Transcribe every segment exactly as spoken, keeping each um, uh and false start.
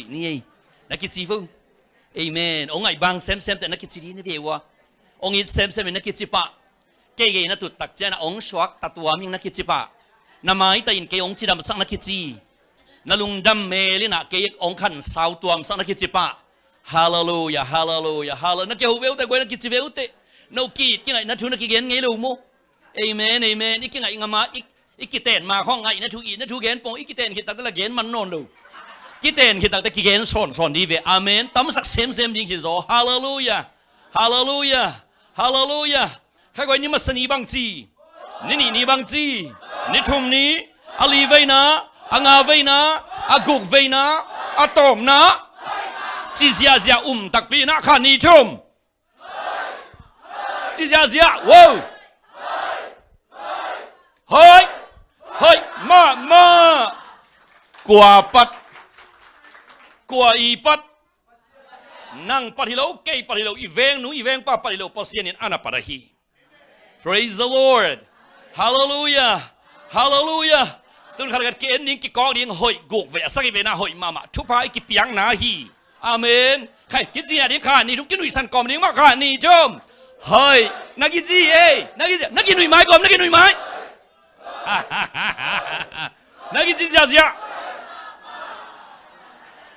ni ei. Na kici vo. Amen. Ong ngaih bang semsem teh na kici ding hi ve ua. Ong it semsem in na kici pah. Kei gei na tut tak ciangin ah ong suak tatuam ing na kici pah. Na maita in kei ong cidamsak na kici. Na lungdam mel in ah kei ong khansau tuamsak na kici pah. Halleluia, halleluia, halleluia. Na kiho ve uh teh guai, na kici ve uh teh. No ki-it kingaihna thu na kigen ngei lo maw. Amen, amen. I kingaih ngam a, i, i kiten ma khawng ngaihna thu, itna thu gen pong, i kiten khit tak teh la gen man nawn lo. Kiten khit tak teh kigen sawnsawn ding ve. Amen. Tamsak semsem ding hi zaw. Halleluia. Halleluia. Halleluia. Khaguai, ni masa ni bangci? Ni nih ni bangci? Ni thum ni, a li veina, a nga veina, a guk veina, a tawpna. Ci ziahziah um takpi in ah, khat, nih, thum. Ci ziahziah. Wow. Hoih. Hoih mahmah. Kua pat? Kua i pat? Nang pat hi lo, kei pat hi lo, i vengnu i vengpa pat hi lo, Pasian in a na pat ahi. Praise the Lord. Halleluia. Halleluia. Tun khat le khat ki-en ding, kikawk ding, hoih guk vei, a sagih veina hoih mahmah. Thupha i kipiakna hi. Amen. Khai, kici a ding, khat, nih, thum, kinuihsan kawm ding mah, khat, nih, thum. Hoih. Na kici ei. Na kici, na kinuih mai kawm, na kinuih mai. Na kici ziahziah.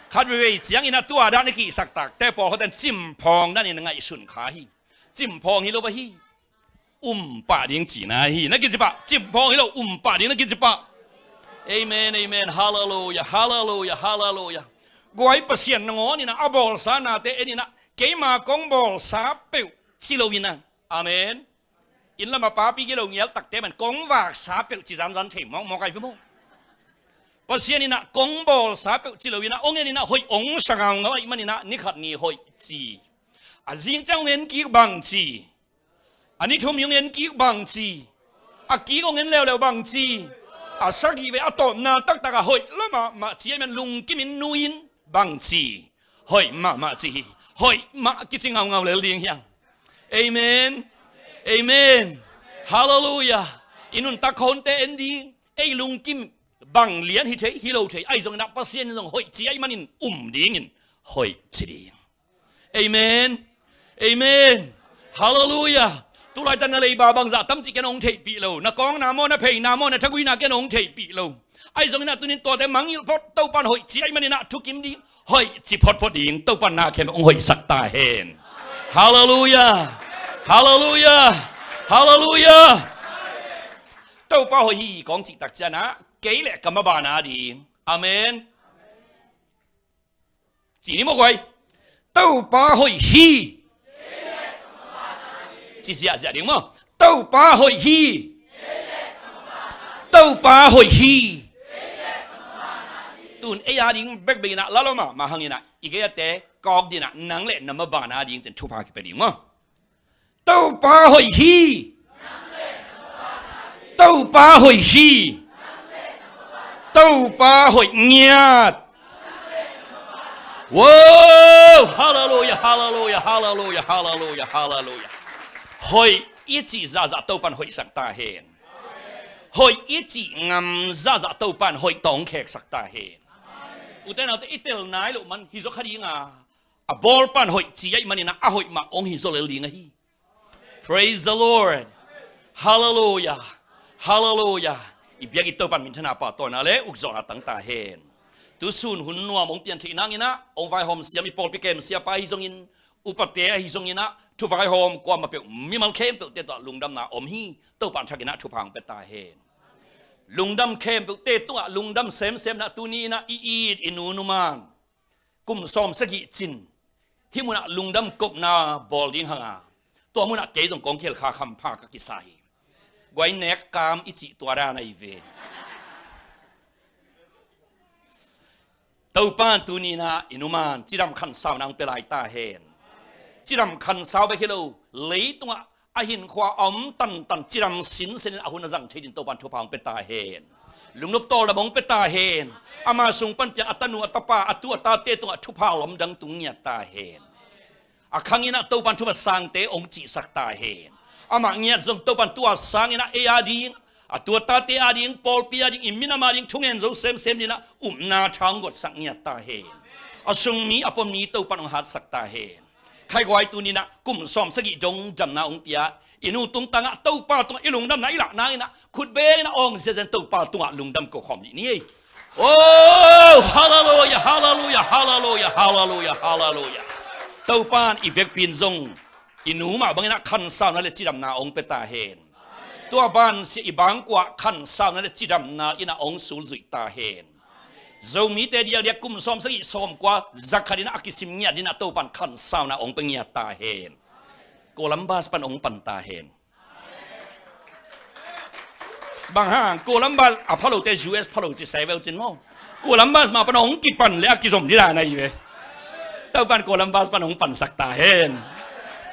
Khat veivei ciangin ah tua dan i kihsak tak teh pawlkhat ten cimphawng dan in ngaihsun kha hi. Cimphawng hi lo bang hi. Um pah ding cihna hi. Na kici pah. Cimphawng hi lo, um pah ding na kici pah. Amen, amen. Halleluia, halleluia, halleluia. Guai, Pasian nangawn in ah a bawlsa nate en in ah, keima kong bawlsa peuh ci lo in ah. Amen. Inn lam a papi gilo ngial takte man kong vaksa peuh ci zanzan thei mawkmawk ai ve maw. Pasian in ah kong bawlsa peuh ci lo in ah, ong en in ah hoih ong sa ngaungau ahih man in ah, ni khat ni hoih ci. A zing ciang ong en kik bangci? A ni thum ong en kik bangci? A kik ong en leuleu bangci? A sagih vei, a tawpna taktak a hoih lua mahmah ci ahih man lungkim in, nui in, bangci? Hoih mahmah ci hi. Hoih mah kici ngaungau lel ding hi hang. Amen. Amen. Halleluia. I nuntak khonte en ding. Ei lungkim bang lian hi thei, hi lo thei. Ahi zongin ah Pasian in zong hoih ci ahih manin um dingin hoih ci ding. Amen. Amen. Halleluia. Tulaitak na leiba bangzah tam cih ken ong theihpih lo. Na kawngna maw, na pheina maw, na thaguina ken ong theihpih lo. Ahi zongin ah tunin tuate mangngilh phot, Topan hoih ci ahih manin ah thukim ding, hoih ci photphot ding, Topan na khempeuh ong hoihsak ta hen. Halleluia. Halleluia. Halleluia. Topa hoih hi kong cih tak ciangin ah kei le ka maban a ding. Amen. Ci ni maw guai. Topa hoih hi. Ci ziahziah ding maw. Topa hoih hi. Topa hoih hi. Tun ei a ding bekbek in ah la lua mahmah hang in ah, i gei a te kawk ding in ah, nang le na maban a ding cin thupha kipia ding maw. Topa hoih hi. Topa hoih hi. Topa hoih ngiat. Wow! Halleluia, halleluia, halleluia, halleluia, halleluia. Hoih i cih zahzah Topan hoihsak ta hen. Hoih i cih ngam zahzah Topan hoih tawh ong kheksak ta hen. Ute naute, i tel nai loh man hi zaw kha ding a, a bawlpan hoih ci ahih manin ah a hoih mah ong hi zaw lel ding ahi. Praise the Lord. Halleluia. Halleluia. I biak i Topan minthanna, pahtawina le ukzawhna tang ta hen. Tusun hun nuam ong pian theih nangin ah ong vaihawm siam i pawlpi kem siapa hi zongin, upate ahi zongin ah, thuvaihawm kuamah peuh, mimal khempeuhte tawh lungdamna om hi. Topan thak in ah thupha ong pia ta hen. Lungdam khempeuhte tungah lungdam semsem in ah, tuni in ah i it i nu Numan kum sawm sagih cin hih munah lungdam kopna bawl ding hang a, tua munah kei zong kong kihel kha khampha ka kisa hi. Guai, nek kam i cih tua dan ahi ve. Topa tuni in ah i Numan cidam khansauna ong pia lai ta hen. Cidam khansau bek hi lo, leitungah a hinkhua a om tantan cidam sinsenin a hun a zang thei dingin Topan thupha ong pia ta hen. Lungnop tawldam ong pia ta hen. Ama sung pan piang a tanu a tapa, a tu a tate tungah thupha lamdang tung ngiat ta hen. A khang in ah Topan thupha sangte ong cihsak ta hen. Amah ngiat zong Topan tua sangin ah ei a ding, a tu a tate a ding, pawlpi a ding, i minam a ding thungen zo semsem dingin ah upna tha ong gotsak ngiat ta hen. A sung mi, a pom mi Topan hong hatsak ta hen. Khaiguai, tuni-in ah kum sawm sagih dong damna hong pia. I nu tungtangah Topa tungah i lungdamna i lahna in ah khutbeng in ah awng ziazia in Topa tungah lungdam ko khawm dih ni ei. Oh, halleluia, halleluia, halleluia, halleluia, halleluia. Topan i vekpi in zong i nu mah bangin ah khansauna le cidamna hong pia ta hen. Tua bansia i bangkua khansauna le cidamna in ah hong sulzuih ta hen. Zomite diakdiak kum sawm sagih sawmkua zakhat in ah a kisim ngiat in ah Topan khansauna hong pia ngiat ta hen. Columbus pan hong pan ta hen. Bang hang, Columbus a phalote U S phalo ci sai veu cin maw. Columbus mah pan hong kipan le a kizom dih dan ahi ve. Topan Columbus pan hong pansak ta hen.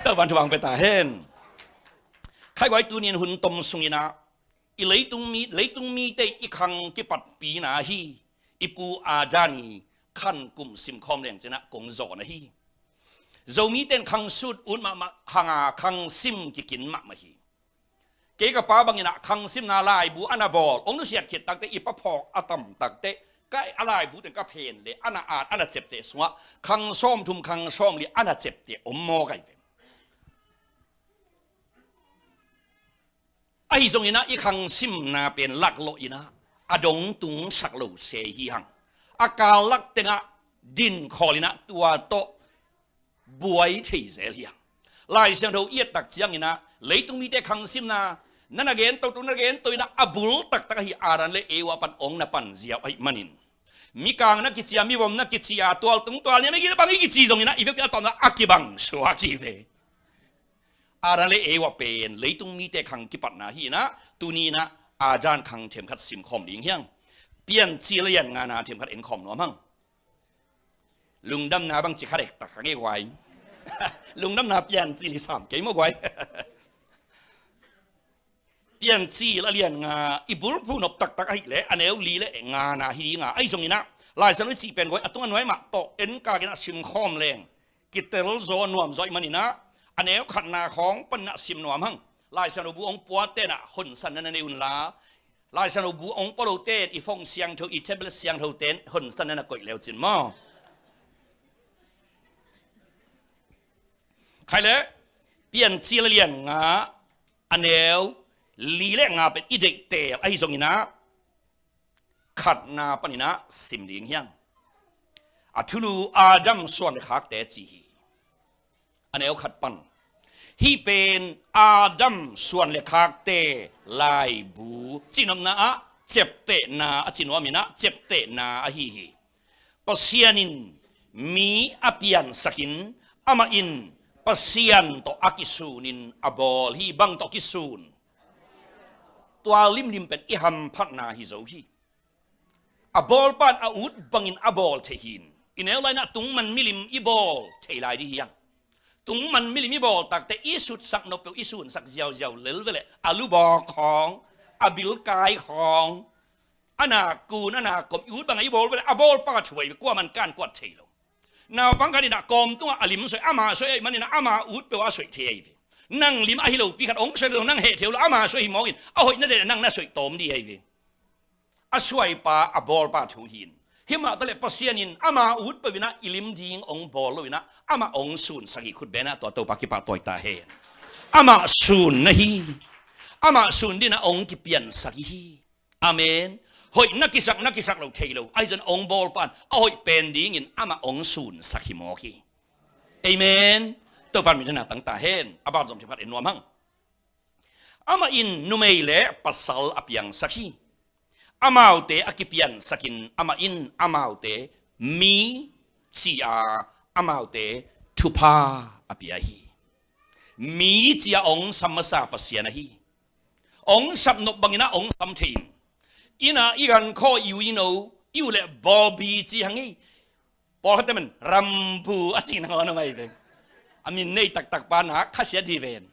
Topan thupha hong pia ta hen. Khaiguai, tuni-in hun tom sungin ah i leitung mi, leitung mite i khang kipatpina hi. I pu Adam i khan kum simkhawm leng cin ah kong zawn ahi. Zomite in khang sut ut mahmah hang a khang sim kikin mahmah hi. Kei ka pa bangin ah khang simna laibu a na bawl, hong nusiat khit takteh, i pa phawk a tam takteh, ka a laibu teng ka phen le a na at a na cepte sungah khang sawmthum khang sawmli a na cepte om mawk ahi ve. Ahi zongin ah i khang simna pen laklawh in ah a dong tungsak lo se hi hang. A kal lak tengah dinkhawl in ah tua tawh buai thei zel hi hang. Lai Siangtho i et tak ciangin ah leitung mite khang simna na na gen toto, na na gen to in ah a bul taktak ahi Adam le Eva pan hong na pan ziau ahih manin, mikang na kici a, mivom na kici a, tualtung tualniam i kici bang i kici zongin ah i vekpi a tawpna a kibang suak hi ve. Adam le Eva pen leitung mite khang kipatna hi in ah, tuni in ah Adam khang themkhat simkhawm ding hi hang. Piancil a lian ngana themkhat enkhawm nuam hang. Lungdamna bang ci kha dektak ka ngei guai. Lungdamna Piancil hi sam kei maw guai. Piancil a lian nga, i bulphuh nop taktak ahih leh a neu li le ngana hi ding a, ahi zongin ah Lai Siangtho i cih pen guai, a tung a nuai mah tawh enkak in ah simkhawm leng kitel zaw nuam zaw ahih manin ah, a neu khatna khawng panin ah sim nuam hang. Lai Siangtho bu hong puate in ah honsanna na nei un la, Lai Siangtho bu hong pua lote in i phone siangtho, i tablet siangthote in honsanna na koih le uh cin maw. Khai le, Piancil a lian nga, a neu li le nga pen i deih teel ahi zongin ah, khatna panin ah sim ding hi hang. A thulu Adam suan le khakte ci hi. A neu khat pan, hih pen Adam suan le khakte laibu, cihnopna ah ceptehna a ci nuam in ah, ceptehna ahi hi. Pasian in mi a piansak in, amah in Pasian tawh a kisun in a bawl hi. Bang tawh kisun? Tua limlim pen i hamphatna hi zo hi. A bawlpa in a ut bangin a bawl thei hi. I neu lai-in ah tungman milim i bawl thei lai ding hi hang. Tungman milim i bawl takteh i sutsak nop peuh i sunsak ziauziau lel ve leh, a lubawk khawng, a bilkai khawng, a nakkun, a nakkom i ut bangah i bawl ve leh, a bawlpa thu ahi ve, kuaman kan kuat thei lo. Naupang khat in ah kawm tungah a lim soih, ama soih ahih manin ah ama ut peuh a soih thei ahi ve. Nang lim ahi lopi khat hong soih lo, nang heh thei uh lo, ama soih hi mawk in, a hoih na deih leh nang na soih tawm ding ahi ve. A suaipa, a bawlpa thu hi in. Himah taleh Pasian in ama ut peuh in ah i lim ding hong bawl lo in ah, amah hong sunsak hi. Khut beng in ah tua Topa kipahtawi ta hen. Amah sun na hi. Amah sun dingin ah hong kipiansak i hi. Amen. Hoih na kisak, na kisak lo thei lo, ahi zongin hong bawlpa in a hoih pen dingin amah hong sunsak hi mawk hi. Amen. Topa in minthanna tang ta hen. A ban zom themkhat en nuam hang. Amah in numei le pasal a piangsak hi. Amaute a kipiansak in, amah in amaute mi ci a, amaute thupha a pia hi. Mi ci a hong sam masa Pasian ahi. Hong sap nop bangin ah hong sam thei in. Inn ah i gan khaw, i u i no, i u le Bobby ci hang hi. Pawlkhatte man Rambu a cih nangawn a ngai ve. A min nei taktak pa nak khasiat hi ven.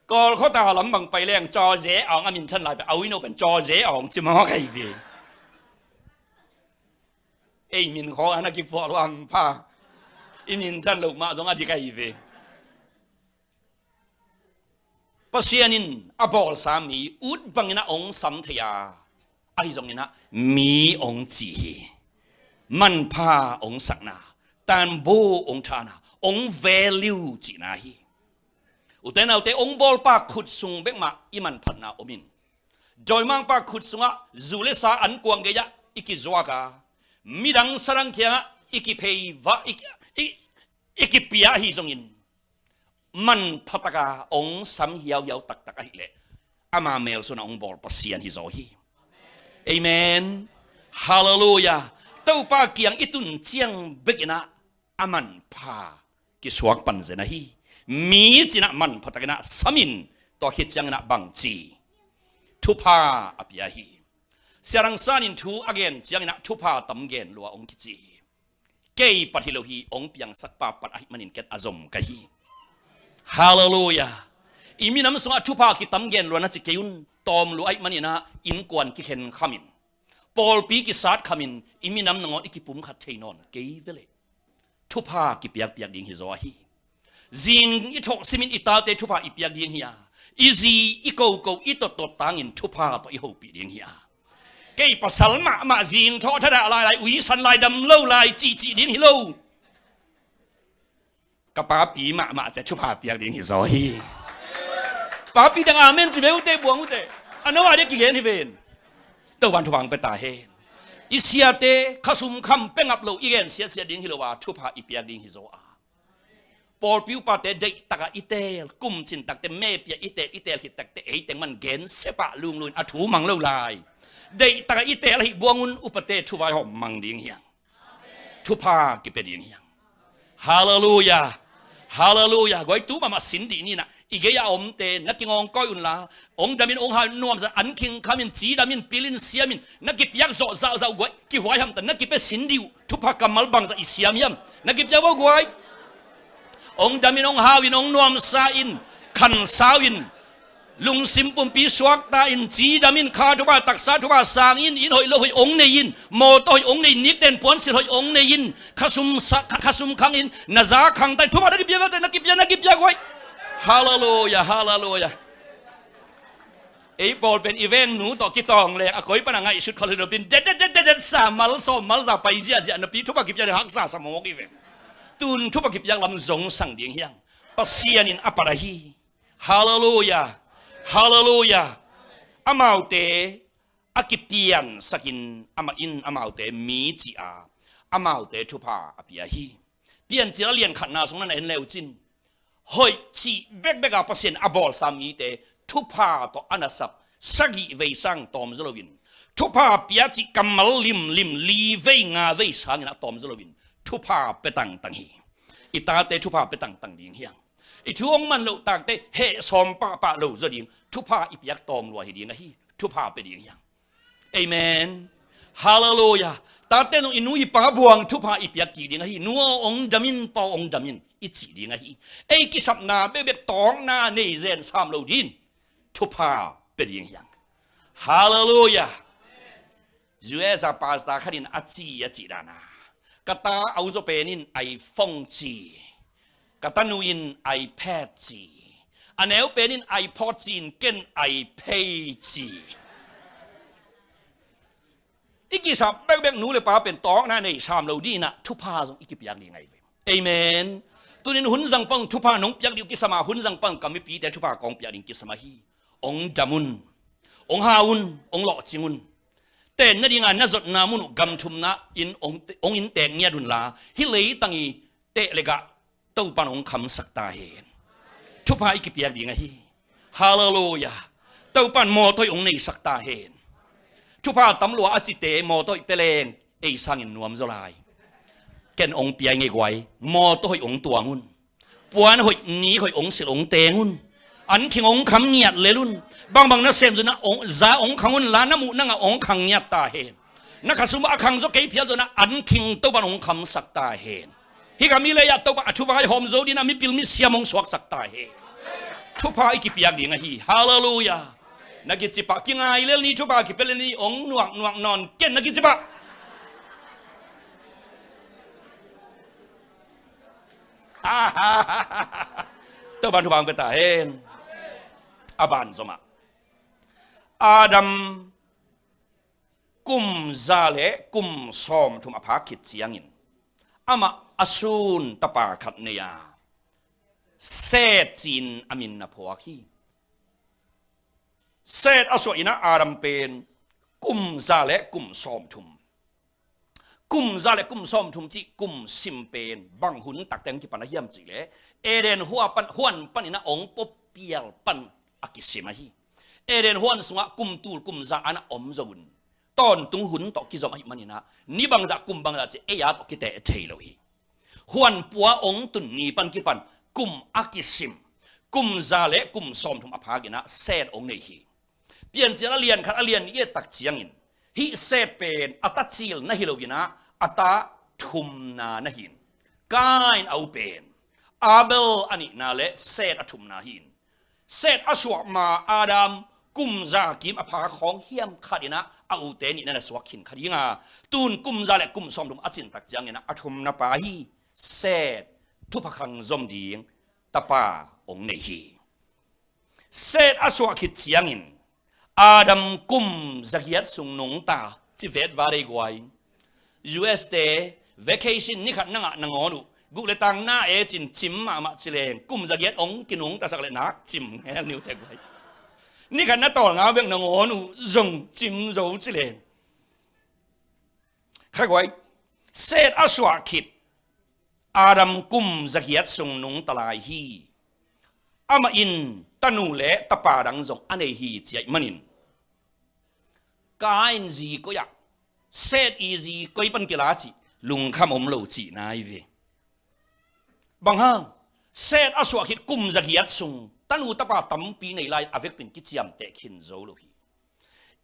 Kawlkhuata lam bang pai leng Cawze Awng a min than lai pen, a u i no pen Cawze Awng ci mawk ahi ve. Ei min khawng a na kiphuah lua hampha. I min than loh mah zong a dik ahi ve. Pasian in a bawlsa mi ut bangin ah hong sam thei a, Ahi zongin ah mi hong ci hi. Manpha hong sakna, tanbu hong thana, hong value cihna hi. Ute naute, hong bawlpa khut sung bek mah i manphatna om in, dawimangpa khut sungah zu le sa ankuang gei-ah i kizuak a, midang sadang kiangah i kiphei va, i, i, i kipia ahi zongin, manpha taka hong sam hiauhiau taktak ahih leh ama melsunah hong bawl Pasian hi zaw hi. Amen. Halleluiah. Topa kiang i tun ciang bekinah a manpha kisuak panzen ahi. Mi cinah manpha takinah samin, tua khit cianginah bangci thupha a pia hi. Siadang Sanin thu a gen cianginah thupha tam gen lua hong kici hi. Kei pat hi lo hi, hong piangsak pa pat ahih manin ken a zom ka hi. Halleluiah. I minam sungah thupha kitam gen lua na ci kei un, tawm lua ahih maninah innkuan kikhen khamin, pawlpi kisat khamin, i minam nangawn i kipumkhat thei nawn kei veleh. Thupha kipiakpiak ding hi zaw ahi. Zing i thawh simin i tate thupha i piak ding hi a, i zi i koko i tottot tangin thupha tawh i hopih ding hi a. Kei pasal mahmah zing thawh thadah lailai, uisan lai, dam lo lai, cihcih ding hi lo. Ka papi mahmah cia thupha piak ding hi zaw hi. Papi dang amen ci ve ute, buang ute. A no a dia kigen hi ven. Topan thupha hong pia ta hen. I siate khasum kham pia ngap lo, i gen siatsiat ding hi lo a, thupha i piak ding hi zaw a. Pawlpi upate deihtaka i teel, kumcin takte mepia i teel, i teel khit takte eiteng man gen sepah lunglungin a thu mang lo lai. Deihtaka i teel ahi buangun upate thuvaihawm mang ding hiang. Thupha kipia ding hiang. Halleluiah. Halleluiah. Guai, tu mahmah sin dih ninah, i gei a omte na kingawngkawi unla, hong damin hong hau nuamsa, an khingkhamin, cidamin, pilin, siamin, na kipiak zawh zahzah uh guai, kihuai hamta na kipia sin dih uh. Thupha kammal bangzah i siam hiam? Na kipia uh guai. Hong damin, hong hauin, hong nuamsa in, khansau in, lungsim pumpi suakta in, cidamin, kha thupha, taksa thupha sang in, inn hoih lo hoih hong nei in, mawtaw hoih hong nei, nikten puansilh hoih hong nei in, khasum sa-, kha-, khasum khangin, na za khangta in, thupha na kipia, na kipia, na kipia guai. Halleluiah, halleluiah. Ei pawl pen i vengnu tawh kitawng leng a koi pana ngaihsut khol hi lopin, det det det det det, sa mal sawm mal za pai ziahziah napi thupha kipiak ding haksa sa mawk i ve. Tun thupha kipiak lam zong sang ding hiang. Pasian in a pat ahi. Halleluiah. Halleluiah. Amaute a kipiansakin amah in amaute mi ci a, amaute thupha a pia hi. Piancil a lian khatna sung na na en leucin, hoih cih bekbek a Pasian a bawlsa mite thupha tawh a nasap sagih vei sang tawm zaw loin, thupha pia cih kammal limlim li vei nga vei sangin a tawm zaw loin thupha pia tangtang hi. I tate thupha pia tangtang ding hiang. I thu hong man loh takte heh sawm pahpah lo zaw ding, thupha i piak tawm lua hi ding ahi. Thupha pia ding hiang. Amen. Halleluiah. Tate zong i nu i pa buang thupha i piak kik ding ahi. Nu aw hong damin, pa aw hong damin i cih ding ahi. Ei kisapna bekbek tawkna nei zen sam lo din thupha pia ding hiang. Halleluiah. U S a pastor khatin a ci a cih dana, ka ta au zaw penin iPhone ci. Ka tanu in iPad ci. A neu penin iPod ci in ken iPay ci. I kisap bekbek nu le pa pen tawkna nei sam lo dinah thupha zong i kipiak ding ahi ve. Amen. Tunin hun zangpang thupha nong piak ding kisama, hun zangpang ka mipite thupha kong piak ding kisama hi. Ong dam un. Ong hau un. Ong lawhcing un. Ten nadinga na zotna mun uh gamthumna in ong, ong inntek ngiat unla, hih leitang i teh le gah Topan ong khamsak ta hen. Thupha i kipiak ding ahi. Halleluiah. Topan mawtaw hoih ong neisak ta hen. Thupha tam lua a cite mawtaw hoih peleng ei sangin nuam zaw lai. Ken ong piai ngei guai. Mawtaw hoih ong tuang un. Puan hoih, nik hoih ong silh ong teng un. An khing ong kham ngiat lel un. Bangbang na sem zuna ong, za ong khang unla na muh nanga ong khang ngiat ta hen. Na khasum a khang zaw kei phial zuna an khing Topan ong khamsak ta hen. Hih ka mi lei-ah Topa a thu vaihawm zo dina mipil misiam hong suaksak ta hen. Thupha i kipiak ding ahi. Halleluiah. Na kicipah kingai lel ni, thupha kipia lel ni, ong nuaknuak nawn ken na kicipah. Topan thupha hong pia ta hen. A ban zomah Adam Kum za le kum sawmthum a phak khit ciangin amah a sun tapa khat nei a, Seth ci-in a min na phuak hi. Seth a suah in ah Adam pen kum za le kum sawmthum. Kum za le kum sawmthum cih kum sim pen bang hun takte hong kipan a hiam cih leh Eden huan pan, huan panin ah hong pua pial pan a kisim ahi. Eden huan sungah kum tul kum za a na om zo un, tawntung hun tawh kizom ahih manin ah ni bangzah kum bangzah cih ei a tawh kiteh thei lo hi. Huan pua hong tun ni pan kipan kum a kisim, kum za le kum sawmthum a phak in ah Seth hong nei hi. Piancil a lian khat a lian nih i et tak ciangin hih Seth pen a ta cil na hi lo in ah a ta thumna na hi in, Kain a u pen, Abel a nihna le Seth a thumna hi in, Seth a suah ma Adam kum za kim a phak khawng hiam khat in ah a ute nihna na suak khin kha ding a, tun kum za le kum sawmthum a cin tak ciangin ah a thumna pa hi. Seth thupha khang zom ding tapa hong nei hi. Seth a suah khit ciangin Adam kum zagiat sung nungta ci vet va dei guai. U S te vacation ni khat na ngah nangawn uh guk le tang na e cin cim mahmah ci leng, kum zagiat hong kinungtasak le nak cim ngel niu te guai. Ni khat na tawlnga bek nangawn uh zong cim zo ci leng. Kha guai, Seth a suah khit Adam kum zagiat sung nungta lai hi. Amah in tanu le tapa dang zong a nei hi ci ahih manin Kain zi koi ah Seth i zi koi pan kila cih lungkham om lo cihna hi ve. Bang hang, Seth a suah khit kum zagiat sung tanu tapa tampi nei lai a vekpin kiciamteh khin zo lo hi.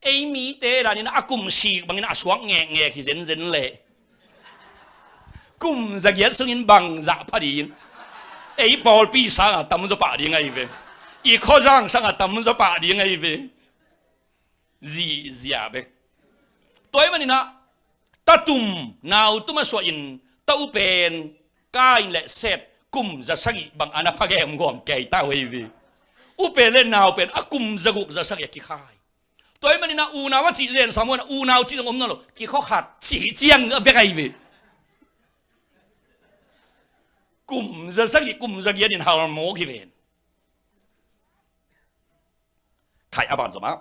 Ei mite danin a kum sik bangin a suak ngekngek hi zenzen leh kum zagiat sungin bangzah pha ding. Ei pawlpi sanga tamzaw pah ding ahi ve. I khuazang sanga tamzaw pah ding ahi ve. Zihziah bek. Tua ahih manin ah tatum nautum a suahin ta u pen Kain le Seth kum za sagih bang a na pha gemgawm kei ta uh ahi ve. U pen le nau pen a kum za guk za sagih a kikhai. Tua ahih manin ah unau a cih zen sam uh a, unau cih zong om nawn lo, kikhua khat cih ciang a bek ahi ve. Kum za sagih kum za giat in hal mawk hi ven. Khai a ban zom ah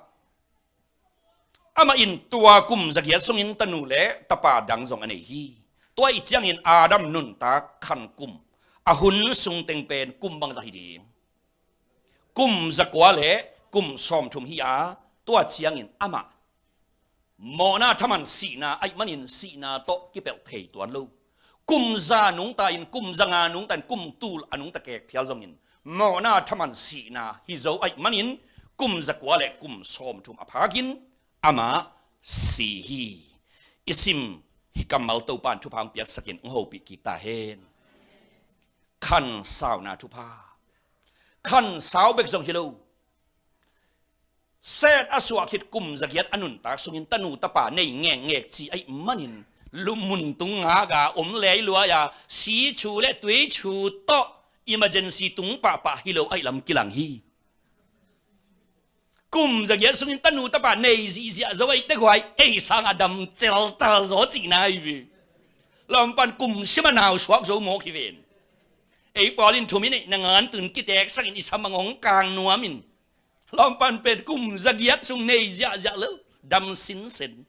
amah in tua kum zagiat sungin tanu le tapa dang zong a nei hi. Tua ih ciangin Adam nuntak khan kum a hun sung teng pen kum bangzah hi ding? Kum zakua le kum sawmthum hi a, tua ciangin amah mawhna thaman sihna ahih manin sihna tawh kipelh thei tuan lo. Kum za nungta in, kum za nga nungta in, kum tul a nungta kek phial zongin mawhna thaman sihna hi zo ahih manin kum zakua le kum sawmthum a phakin amah si hi. I sim hih kammal Topa in thupha hong piaksakin hong hopih kik ta hen. Khansauna thupha. Khansau bek zong hi lo. Seth a suah khit kum zagiat a nuntak sungin tanu tapa nei ngekngek ci ahih manin lum mun tung ngak a om leiluai a, si chu le tui chu tawh emergency tung pahpah hi lo ahih lam kilang hi. Kum zagiat sungin tanu tapa nei zihziah zo ahih teh guai, ei sang a dam celtal zaw cihna hi ve. Lawmpan kum sim a nau suak zo mawk hi ven. Ei pawl in thum i neih nangawn tun kiteksakin i sam a ngong kang nuamin lawmpan pen kum zagiat sung nei ziahziah lo, dam sinsen.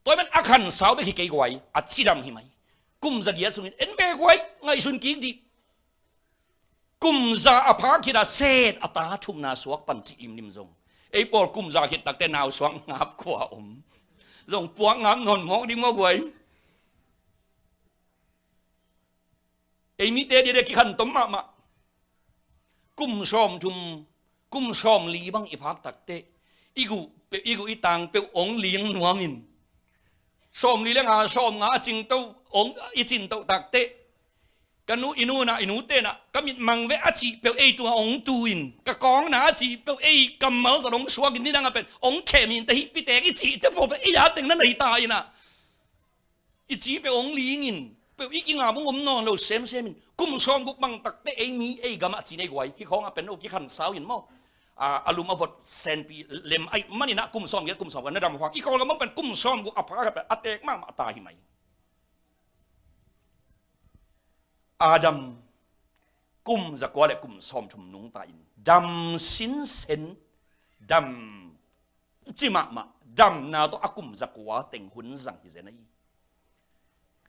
Tua ahih man a khansau bek hi kei guai, a cidam hi mai. Kum zagiat sungin en ve guai, ngaihsun kik dih. Kum za a phak khit a Seth a ta thumna suak pan cih imlim zong, ei pawl kum za khit takte nau suak ngap khua om. Zong puak ngap nawn mawk ding maw guai? Ei mite diadia kikhantom mahmah. Kum sawmthum, kum sawmli bang i phak takteh i guh, i guh i tang peuh hong ling nuamin, sawmli le nga, sawmnga a cingto hong i cintoh takteh ka nu, i nunah, i nutenah ka mitmang ve a cih peuh ei tungah hong tu-in, ka kawngna a cih peuh ei kammal zat hong suakin nidangah pen hong khemin ta hih pitek i cih te peuh pen ei a teng na nei ta inah. I ci peuh hong lingin peuh i kingam hong om nawn lo semsemin kum sawmguk bang takteh ei mi ei gamah ci nei guai, hih khawngah pen lo kikhansau in maw? a, a lum a vot senpi lem ahih manin ah kum sawm giat kum sawm kua na dam huang. I Kawlgam bang pen kum sawm guk a pha khat pen a teek mahmah ta hi mai. Adam kum zakua le kum sawmthum nungta in dam sinsen, dam ci mahmah, damna tawh a kum zakua teng hun zang hi zen ahi.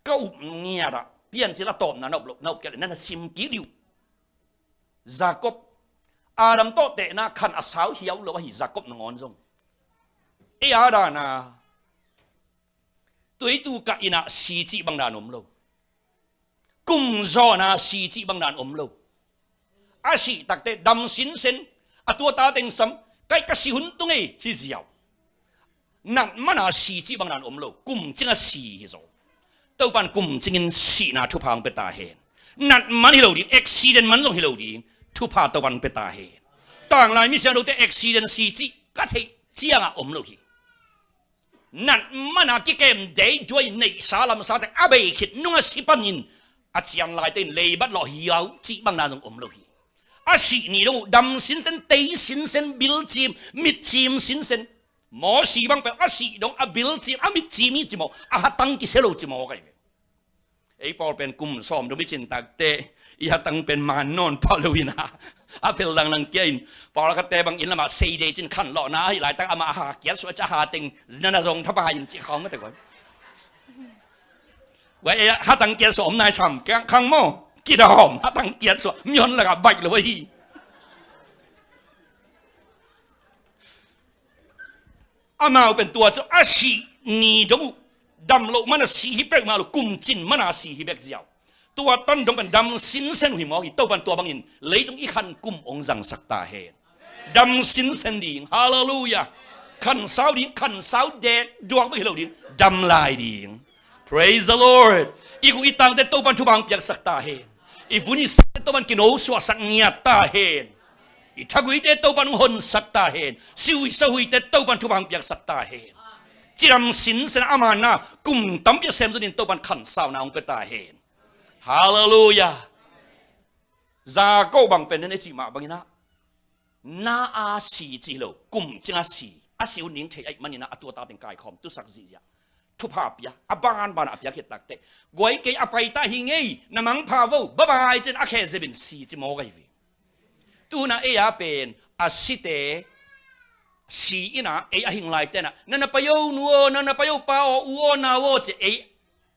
Ka up ngiat ah Piancil a tawpna na up loh, na up kei leh na na sim kik dih uh. Jacob, Adam tawh tehna khan a sau hiau lo ahi, Jacob nangawn zong. Ei a dana tuitu kah in ah si cih bang dan om lo. Kum zawhna si cih bang dan om lo. A sih takte dam sinsen, a tua ta teng sam, kai ka si hun tung ei hi ziau. Nat mana si cih bang dan om lo. Kum cing a si hi zaw. Topan kum cingin sihna thupha hong pia ta hen. Nat man hi lo ding, accident man zong hi lo ding. Thupha Topan hong pia ta hen. Tanglai mi siangthote accident si cih ka theih ciangah om lo hi. Nat mana kikem dei duai neihsa lamsa teng a bei khit nung a si panin a cian laite in leibat lawh hiau cih bang dan zong om lo hi. A sih ni dong uh dam sinsen, tei sinsen, bilcim, mitcim sinsen. Mawsi bang pen a sih dong a bilcim, a mitcim hi ci maw, a hatang kisia lo ci maw kai ve. Ei pawl pen kum sawmthum i cin takte i hatang pen man nawn pah lo in ah, a pel langlang kia in, pawl a khatte bang inn lamah seidei cin khanlawhna ahi laitak amah a ha kiat suah cia ha teng zina na zong thapa in cih khawng mate guai. Guai ei hatang kiat suah om nai sam kiang khang maw, kidawm hatang kiat suah mion lakah baih lo ahi. Amau pen tua cu a sih ni dong uh dam loh mana si hi pek mah lo, kum cin mana si hi bek ziau. Tua tan dong pen dam sinsen uh hi mawk hi. Topan tua bangin leitung i khan kum hong zangsak ta hen. Dam sinsen ding. Halleluiah. Khansau ding, khansau dek duak bek hi lo ding. Dam lai ding. Praise the Lord. I guk i tangte Topan thupha hong piaksak ta hen. I vun i sate Topan kino suahsak ngiat ta hen. I thaguite Topan hong honsak ta hen. Sihui sahuite Topan thupha hong piaksak ta hen. Cidam sinsen a mana kum tampi a semzon in Topan khansauna hong pia ta hen. Halleluiah. Jacob bang pen den e cih mah bangin ah na a si ci lo, kum cing a si, a si hun ning thei ahih manin ah a tua ta teng kaikhawm tusak zihziah. Thupha pia, a banban a piak khit takte, guai kei a paita hi ngei, na mangpha vo, babai cin a khe zebin si ci maw kai ve. Tuna ei a pen a site si in ah ei a hing laite na, na na pai o nu aw, na na pai o pa aw, u aw nau aw ci ei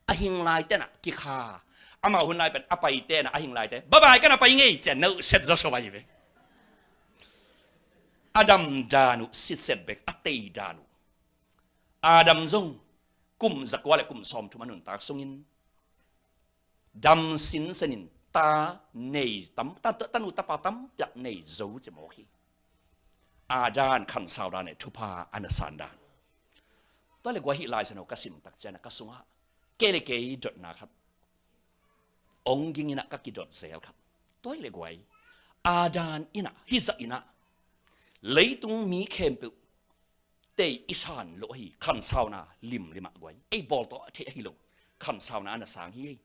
a hing laite na kikha. Amau hun lai pen a paite na a hing laite babai ka na pai ngei ci a nauhset zaw so bai ve. A dam dan uh sitset bek, a tei dan uh. Adam zong kum zakua le kum sawmthum a nuntak sungin dam sinsen in ta nei tam, ta, ta, tanu tapa tampiak nei zo ci mawk hi. A dan khansau dan e thupha a na san dan. Tua le guai hih Lai Siangtho ka sim tak ciang a ka sungah kei le kei dotna khat, ong ging in ah ka kidot zel khat. Tua le guai a dan in ah hih zah in ah leitung mi khempeuh tei i san loh ahi, khansauna limlim ah guai. Ei bawl tawh a theih ahi lo. Khansauna a na sang hi ei.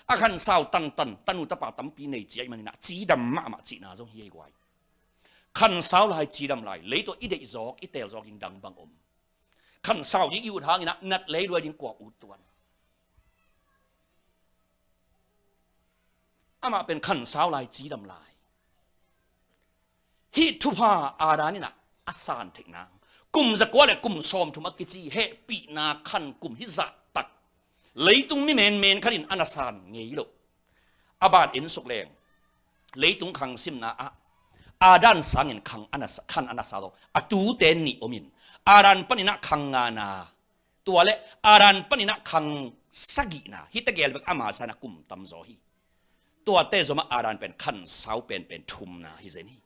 A khansau tantan, tanu tapa tampi nei ci ahih manin ah cidam mahmah cihna zong hi ei guai. Khansau lai, cidam lai, lei tawh i deih zawk, i teel zawk ding dang bang om. Khansau ding i ut hangin ah nat lei luai ding kua ut tuan. Amah pen khansau lai, cidam lai. Hih thupha a dan in ah a san theih nang. Kum zakua le kum sawmthum a kici hehpihna khan kum hih zah tak leitung mi menmen khat in a na san ngei lo. A ban en suk leng leitung khang simna ah Adam sangin khang a na sa, khan a na sa lo. A tute nih om in Adam panin ah khang ngana, tua le Adam panin ah khang sagihna, hihte gel bek ama san a kum tam zaw hi. Tuate zomah Adam pen khansau penpen thumna hi zen hi.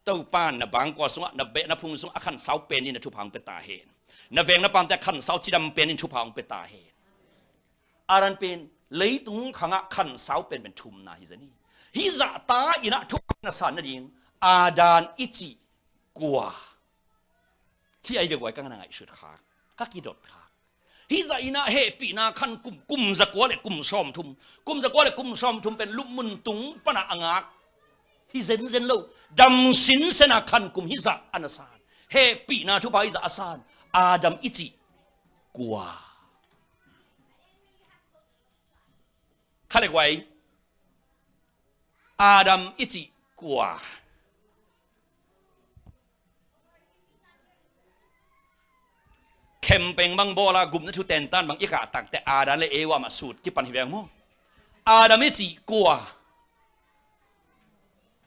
Topa, na bangkua sungah, na beh na phung sungah a khansau pen in na thupha hong pia ta hen. Na veng na pamte a khansau cidam pen in thupha hong pia ta hen. Adam pen leitung khangah khansau penpen thumna hi zen hi. Hih zah ta in ah thupha na san nading Adam i cih kua? Hih ahi ve guai ka na ngaihsut khak, ka kidot khak. Hih zah in ah hehpihna khan kum, kum zakua le kum sawmthum, kum zakua le kum sawmthum pen lupmun tung panah a ngak hi zenzen lo. Dam sinsen a khan kum hi zah a na san. Hehpihna thupha hi zah a san. Adam i cih kua? Kha le guai. Adam i cih kua? Khempeng bang bawl a gupna thu tentan bang i kah takteh Adam le Eva mah sut kipan hi veng maw. Adam i cih kua?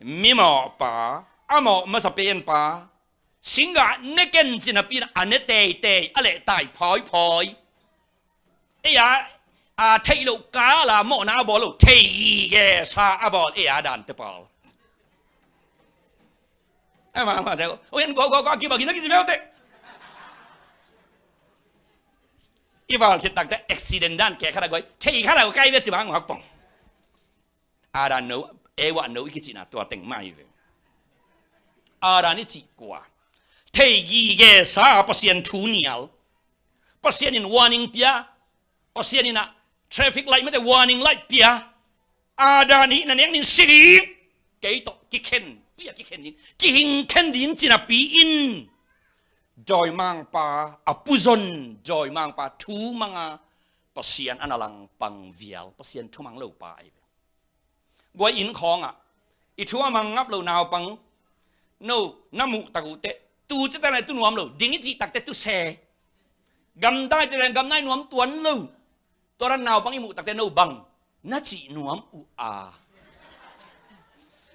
Mimawhpa, a mawh masa penpa, singgah ne ken ci napi in a ne teitei, a lehtai phawiphawi. Ei a, a theih loh kal a mawhna a bawl lo, thei gige sa a bawl, ei a dante pawl. Ama, ama, teh, o yan gua, gua, gua, kiba, kina, kici mel teh. I val sit tak teh, accident dan ke khat a goi, thei khat a goi, kai ve ci bang hak pong. Adam no, Eva no i kicihna tua teng mah hi ve. Adam i cih kua? Thei gige sa, Pasian thu nial. Pasian in warning pia. Pasian in a traffic light mate warning light pia. Adam hih na nek nin si ding. Kei tawh kikhen, pia kikhen ding, kihing khen ding ci napi in dawimangpa a puzon, dawimangpa thu manga Pasian a na langpang vial, Pasian thumang lopa ahi ve. Guai inn khawngah i thu a mang ngap lo naupang no na muh tak uh teh, tu cita na tu nuam lo, ding i cih tak teh tu se. Gamdai cita na gamdai nuam tuan lo. Tua dan naupang i muh tak teh no bang na cih nuam uh a.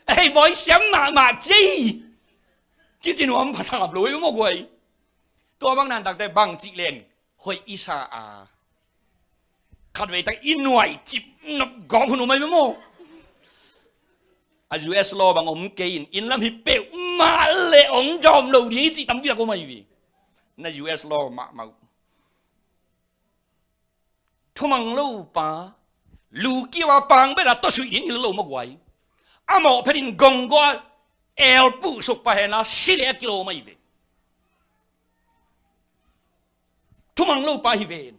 Ei, bawi siam mahmah ci. Kici nuam phasap lo i maw guai. Tua bang nan tak teh bang cih leng hoih i sa a. Khatvei tak i nuai cip nop gawp hun uh mai maw. A U S law bang om kei in, inn lam hi peuhmah le ong dawm lo ding i cih tampi a ko mai vi. Na U S law mahmah uh. Thumang lopa, lu kiu a pang beta tawsuih ding hi lo maw guai. A mawh phetin gonggo a el puhsuk pah hen la si le a kilo mai ve. Thumang lopa hi ven.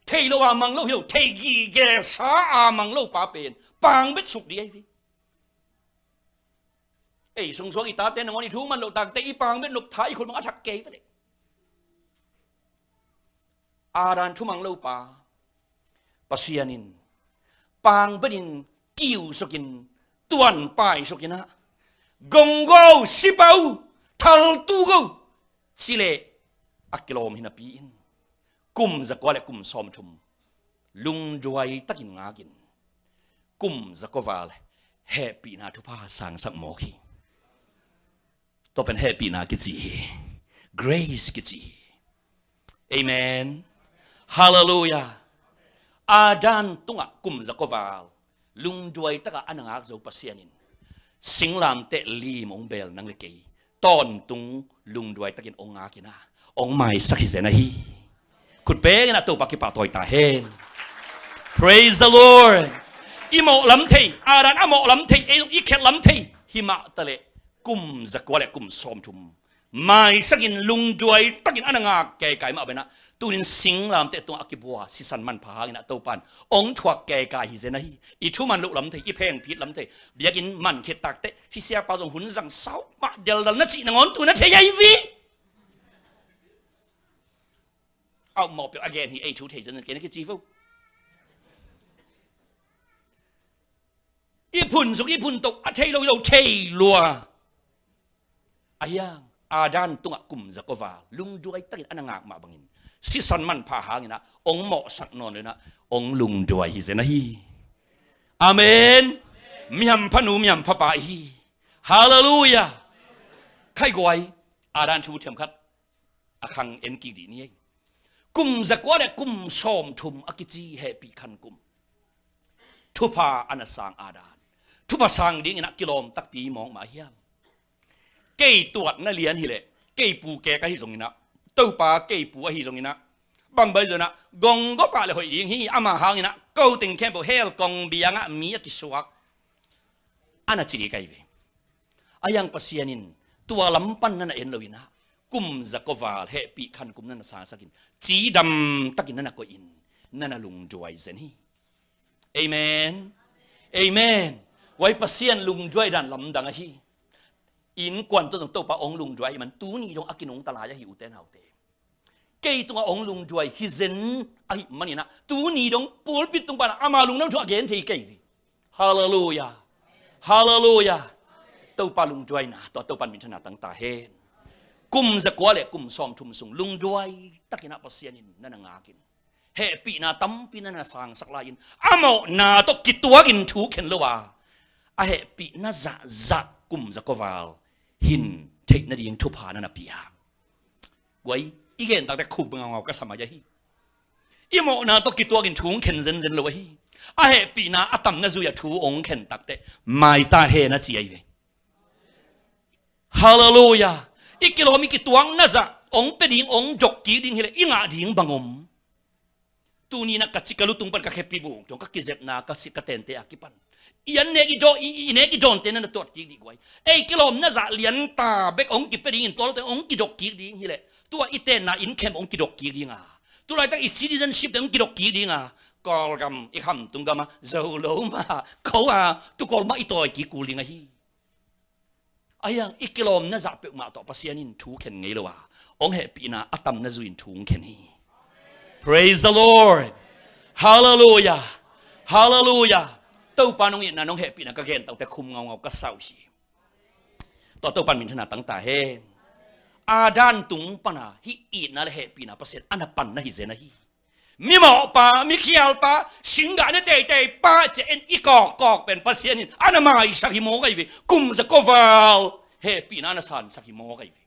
Thei lo a mang lo hi lo, thei gige sa a mang lopa pen pang bet suk di ahi ve. Ei sungsuang i tate nangawn i thu man loh tak teh i pang bet nop tha i khut mang a thak kei ve le. Adam thumang lopa Pasian in pang betin kiu sukin, tuan pai sukin ah, gonggo, sipau, thaltu go, ci leh a kilawm hi napi in, kum zakua le kum sawmthum lungduai takin ngakin, kum zakua val hehpihna thupha sangsak mawk hi. Tua pen hehpihna kici hi. Grace kici hi. Amen. Hallelujah. Adam tungah kum zakua val lungduai takah a na ngak zo Pasian in singlamteh lim hong bel nang le kei tawntung lungduai takin hong ngakin ah hong maisak hi zen ahi. Khut bengin a Topa kipahtawi ta hen. Praise the Lord. I mawh lam thei, Adam a mawh lam thei, ei i khelh lam thei hi mah taleh kum zakua le kum sawmthum maisakin lungduai takin a na ngak keikai mah benah, tunin singlamteh tungah a kibua sisan manpha hangin ah Topan hong thuak keikai hi zen ahi. I thuman loh lam thei, i phengphit lam thei, biakinn man khit takteh, hih siapa zong hun zang sau mah deldal na cih nangawn tu na thei ahi vi. Au mawh peuh a gen hi, ei thu thei zen kei na kici vo. I phun suk, i phun tok, a thei lo hi lo, thei lua. A hiang, Adam tungah kum zakua val lungduai takin a na ngak mah bangin sisan manpha hangin ah hong mawhsak nawn lo in ah hong lungduai hi zen ahi. Amen. Mihampha nu, mihampha pa ihi. Hallelujah. Khai guai, Adam thu thiam khat a khang en kik dih ni ei. Kum zakua le kum sawmthum a kici hehpih khan kum. Thupha a na sang Adam. Thupha sang dingin ah kilawm takpi mawk mah hiam? Kei tuatna lian hileh, kei pu kek ahi zongin ah, Topa kei pu ahi zongin ah, bangbai zongin ah, gonggo pah le hoih ding hi, ama hangin ah, ko teng khempeuh hell kong biangah mi a kisuak. A na ci dih kai ve. A hiang Pasian in tua lam pan na na en lo in ah, kum zakua val hehpih khan kum na na sangsakin, cidam takin na na koihin, na na lungduai zen hi. Amen. Amen. Guai, Pasian lungduai dan lamdang ahi. Innkuan tawh zong Topa hong lungduai ahih man tuni dong a kinungta lai ahi, ute naute. Kei tungah hong lungduai hi zen ahih manin ah tuni dong pulpit tung pan ah ama lungdam thu a gen thei kei hi. Halleluiah. Halleluiah. Topa lungduaina tawh Topa min thang tangta hen. Kum zakua le kum sawmthum sung lungduai takin ah Pasian in na na ngakin, hehpihna tampi na na sangsak lai-in, a mawhna tawh kituakin thu khen lo a, a hehpihna zahzah kum zakua val hin theih nading thupha na na pia. Guai, i gen takte khum ngaungau ka sa mai ahi. I mawhna tawh kituakin thu hong khen zenzen lo ahi. A hehpihna a tamna zui-a thu hong khen takte mai ta hen a ci ahi ve. Halleluiah. I kilawm i kituakna zah hong pia ding, hong dok kik ding hileh i ngah ding bang om? Tuni-in ah ka ci ka lutung pan ka khepi buk dong ka kizepna ka ci ka tente a kipan, i an nek i daw, i, i nek i dawnte na na tuat kik dih guai. Ei kilawmna zah lian ta bek hong kipia dingin tualte hong kidok kik ding hileh tua i tenna inn khem hong kidok kik ding a, tulaitak i citizenship te hong kidok kik ding a, Kawlgam i khamtung gam a zo lo mah ko a, tu Kawl mah i tawi kik kul ding ahi. Ahi hang i kilawmna zah peuhmah tawh Pasian in thu khen ngei lo a, hong hehpihna a tamna zui-in thu hong khen hi. Praise the Lord. Halleluiah. Halleluiah. Topa nong itna nong hehpihna ka gen takte khum ngaungau ka sa uh hi. Tua Topa min thang tangta hen. Adam tung pan a hih itna le hehpihna Pasian a na panna hi zen ahi. Mimawhpa, mikhialpa, singgah na teiteipa ci-a en i kawkkawk pen Pasian in a na maisak hi mawk ahi ve. Kum zakua val hehpihna a na sansak hi mawk ahi ve.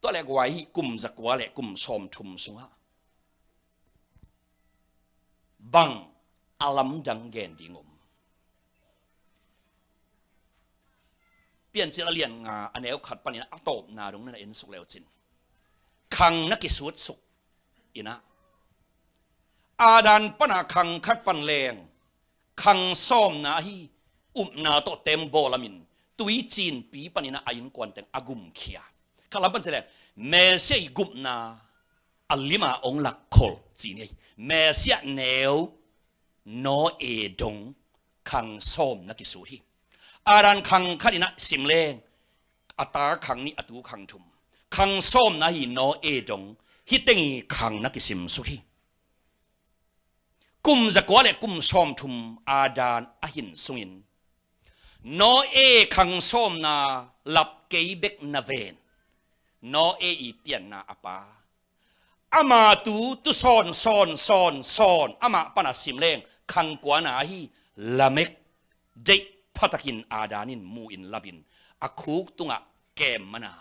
Tua le guai, hih kum zakua le kum sawmthum sungah bang a lamdang gen ding om? Piancil a lian nga a neu khat panin a tawpna dong na na en suk le uh cin, khang na kisutsuk in ah, Adam pan a khang khat pan leng khang sawmna ahi upna tawh tembaw lamin tuicinpi panin ah a innkuan teng a gumkhia. Khat lam pan ci leng Messiah i gupna a lim a hong lakkhol ci ni. Messiah neu Noah dong khang sawm na kisu hi. Adam khang khat in ah sim leng a ta khang nih, a tu khang thum. Khang sawm na hi Noah dong hih teng i khang na kisim suk hi. Kum zakua le kum sawmthum Adam a hin sungin Noah khang sawmna lap kei bek na ven. Noah i pianna a pa, ama tu, tu sawn sawn sawn sawn, amah pan a sim leng khang kuana ahi Lamek deih phatakin Adam in mu in lapin a khuk tungah kem man a,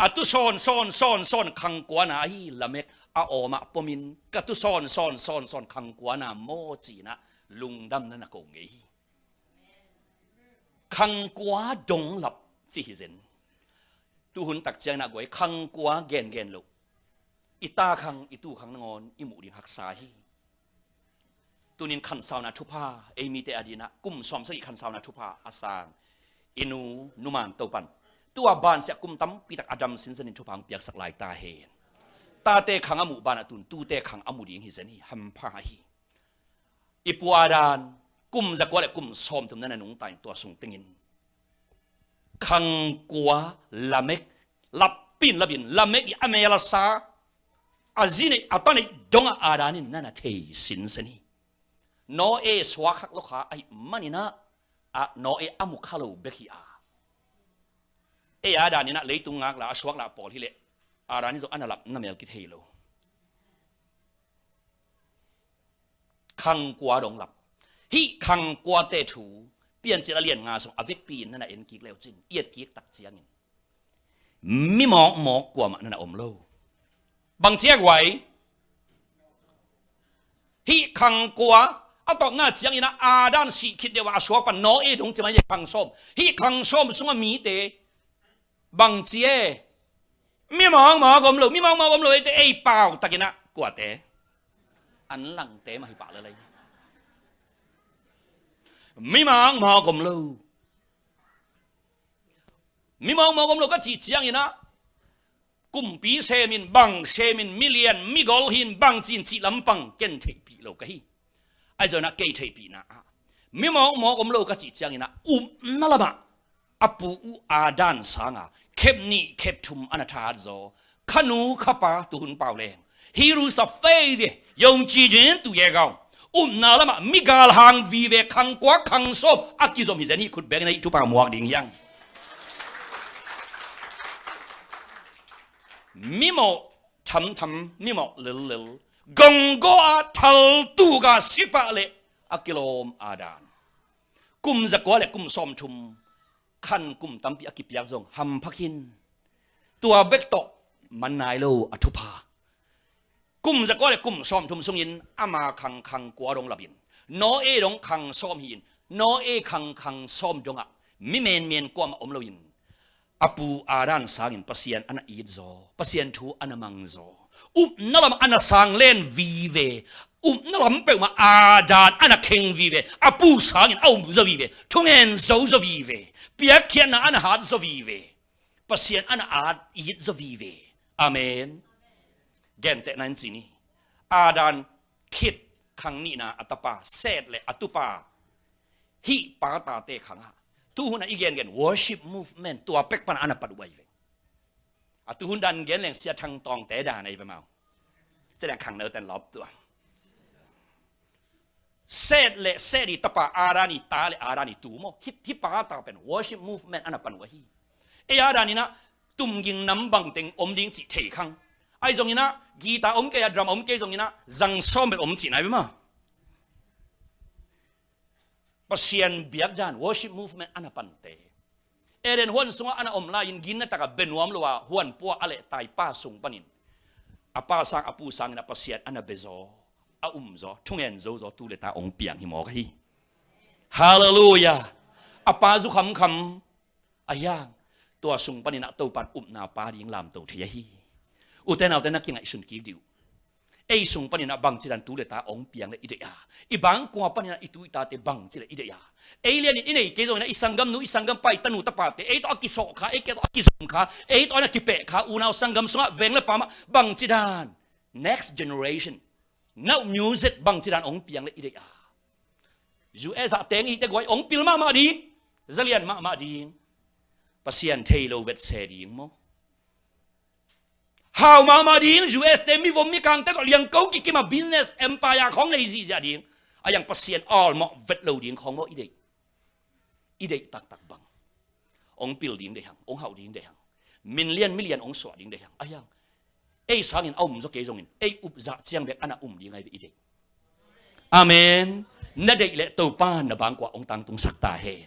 a tu sawn sawn sawn sawn khang kuana ahi Lamek a awmah pomin, ka tu sawn sawn sawn sawn khang kuana maw ci-in ah lungdamna na ko ngei hi. Khang kua dong lap ci hi zen. Tuhun tak ciangin ah guai, khang kua gengen loh i ta khang, i tu khang nangawn i muh ding haksa hi. Tunin khansauna thupha, ei mite adingin ah kum sawmsagih khansauna thupha a sang i nu, Nu Man Topan tua bansiah kum tampi tak a dam sinsenin thupha hong piaksak lai ta hen. Tate khang a muh banah tun tute khang a mu ding hi zen hi, hampha hi. I pu Adam kum zakua le kum sawmthum na na nungta in tua sung tengin khang kua Lamek, lapin lapin Lamek i a mel a sa, a zi neih a ta neih dongah Adam in na na thei sinsen hi. Noah suak khak lo kha ahih manin ah, a Noah a mu kha lo bek hi a, ei Adam in ah leitung ngak la a suak lah pawl hileh Adam in zong a na lap na mel kithei lo. Khang kua dong lap. Hih khang kuate thu Piancil a lian nga sung a vekpi in na na en kik le uh cin, i et kik tak ciangin mi mawkmawk kuamah na na om lo. Bang ci a guai? Hih khang kua a tawpna ciangin ah Adam sih khit deuh a suak pan Noah dong ci mai, khang sawm. Hih khang sawm sungah mite bang ci e? Mi mawkmawk om lo, mi mawkmawk om lo, eite ei pau takin ah kuate? An langte mah hi pah lelei. Mi mawkmawk om lo. Mi mawkmawk om lo ka cih ciangin ah kumpi semin, bang semin, mi lian mi gol hin bang cin cih lampang ken theihpih lo ka hi. Ahi zongin ah kei theihpihna ah, mi mawkmawk om lo ka cih ciangin ah, upna lamah a pu uh Adam sanga khep nih khep thum a na thahat zaw. Kha nu kha pa, tuhun pau leng, 你若是 faith, 用 ci jin tu ye gau. Upna lamah mi galhang vive, khang kua khang sawm a kizom hi zen hi. Khut bengin ah hih thupha muak ding hi hang. Mimawh thamtham, mimawh lellel, gonggaw a thaltuk a sipah leh a kilawm Adam. Kum zakua le kum sawmthum, khan kum tampi a kipiak zong hampha khin. Tua bek tawh man nai lo a thupha. Kum zakua le kum sawmthum sungin ama khang khang kua dong lapin, Noah dong khang sawm hi-in, Noah khang khang sawm dongah mi menmen kuamah om loin, a pu Adam sangin Pasian a na it zaw, Pasian thu a na mang zaw, upna lam a na sang len vive. Upna lam peuhmah Adam a na kheng vive. A pu sangin a um zaw vive, thungen zo zaw vive, piakkhiatna a na hat zaw vive, Pasian a na at it zaw vive. Amen. Gentehna in ci ni, Adam khit khang nihna a tapa Seth le a tupa, hih pa tate khangah, tuhun a i gengen worship movement, tua pek pan a na pat uh ahi ve. A tuhun dan gen leng Sia Thang Tawngte dan ahi ve mau. Ci leng khangno ten lawp tua. Seth le Seth i tapa, Adam i ta le Adam i tu maw, hih, hih pa ta pen worship movement a na pan uh ahi. Ei Adam in ah tumging nam bangteng om ding cih thei khang. Ahi zongin ah guitar om kei a, drum om kei zongin ah zang sawm bek om cihna ahi ve maw. Pasian biak dan, worship movement a na pante. Eden huan sungah a na om lai-in, ginna takah bia nuam lo a, huan pua a lehtai pa sung panin, a pa sang, a pu sangin a Pasian a na bia zaw, a um zaw, thungen zo zaw, tu le ta hong piang hi mawk ahi. Halleluiah. A pa zu khamkham. Ahi hang, tua sung panin ah Topan upna pa ding lamto thei ahi. Ute naute, na kingaihsun kik dih uh. Ei sung panin ah bangci dan tu le ta hong piang le i deih a, i bangkua panin ah i tu i tate bangci le i deih a, ei lianin i nei kei zongin ah i sanggamnu, i sanggampa, i tanu tapate ei tawh a kisawh kha, ei tawh a kizom kha, ei tawh a na kipeh kha, unau sanggam sungah veng le pamah bangci dan, next generation, na up music bangci dan hong piang le i deih a. U S ah teng i hihte guai hong pil mahmah ding, zalian mahmah ding, Pasian thei lo vetse ding maw. Hau mahmah ding, U S te mivom mikangte tawh liangko kikim a business empire khawng nei zihziah ding. Ahi hang Pasian awlmawh vet lo ding khawng maw i deih. I deih taktak bang. Hong pil ding deih hang, hong hauh ding deih hang. Min lian mi lian hong suah ding deih hang. Ahi hang, ei sangin a um zaw kei zongin, ei upzah ciang bek a na um ding ahi ve i deih. Amen. Na deih leh Topa na bangkua hong tangtungsak ta hen.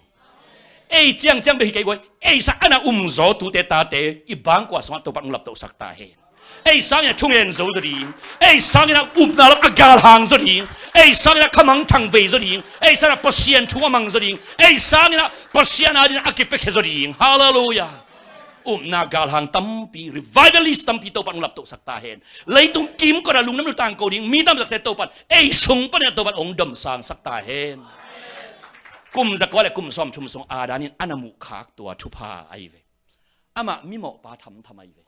Ei ciangciang bek hi kei guai, ei sang a na um zaw tute tate i bangkua sungah Topa hong laptohsak ta hen. Ei sangin a thungen zo zaw ding, ei sangin a upna lam a galhang zaw ding, ei sangin a khamangthang vei zaw ding, ei sangin a Pasian thu a mang zaw ding, ei sangin a Pasian adingin a kipiakhia zaw ding. Halleluiah. Upna galhang tampi, revivalist tampi Topan hong laptohsak ta hen. Leitung kimkot a lungdam lutang ko ding mi tamtakte Topan ei sung panin a Topan hong domsangsak ta hen. Kum zakua le kum sawmthum sung Adam in a na muhkhak tua thupha ahi ve. Amah mimawhpa thamtham ahi ve.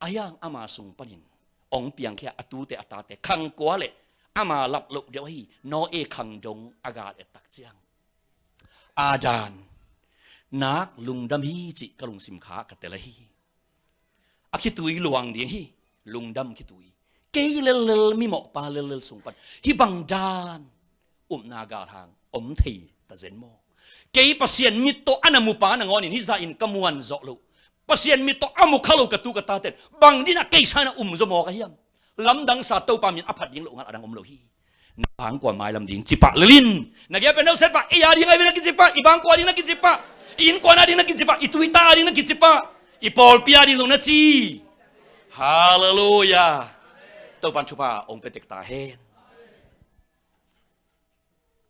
Ahi hang ama sung panin hong piangkhia a tute a tate khang kua le ama lap loh deuh ahi Noah khang dong a gal et tak ciang, Adam, nak lungdam hi cih ka lungsim kha ka tel ahi. A khitui luang ding hi, lungdam khitui. Kei lellel, mimawhpa lellel sung pan hih bang dan upna galhang om thei ta zen maw? Kei Pasian mit tawh a na mupa nangawnin hih zahin ka muan zawh loh, Pasian mit tawh a mukha lo ka tu ka taten bang dinah kei sangin a um zaw mawk a hiam? Lamdang sa Topa min a phat ding loh ngal a dang om lo hi. Na bangkua mailam ding cipah lelin, na giapen no setpah, ei a ding ahi ve na kicipah, i bangkua ding na kicipah, i innkuan a ding na kicipah, i tuita a ding na kicipah, i pawlpi a ding zong na ci. Halleluiah. Topan thupha hong pia tek ta hen.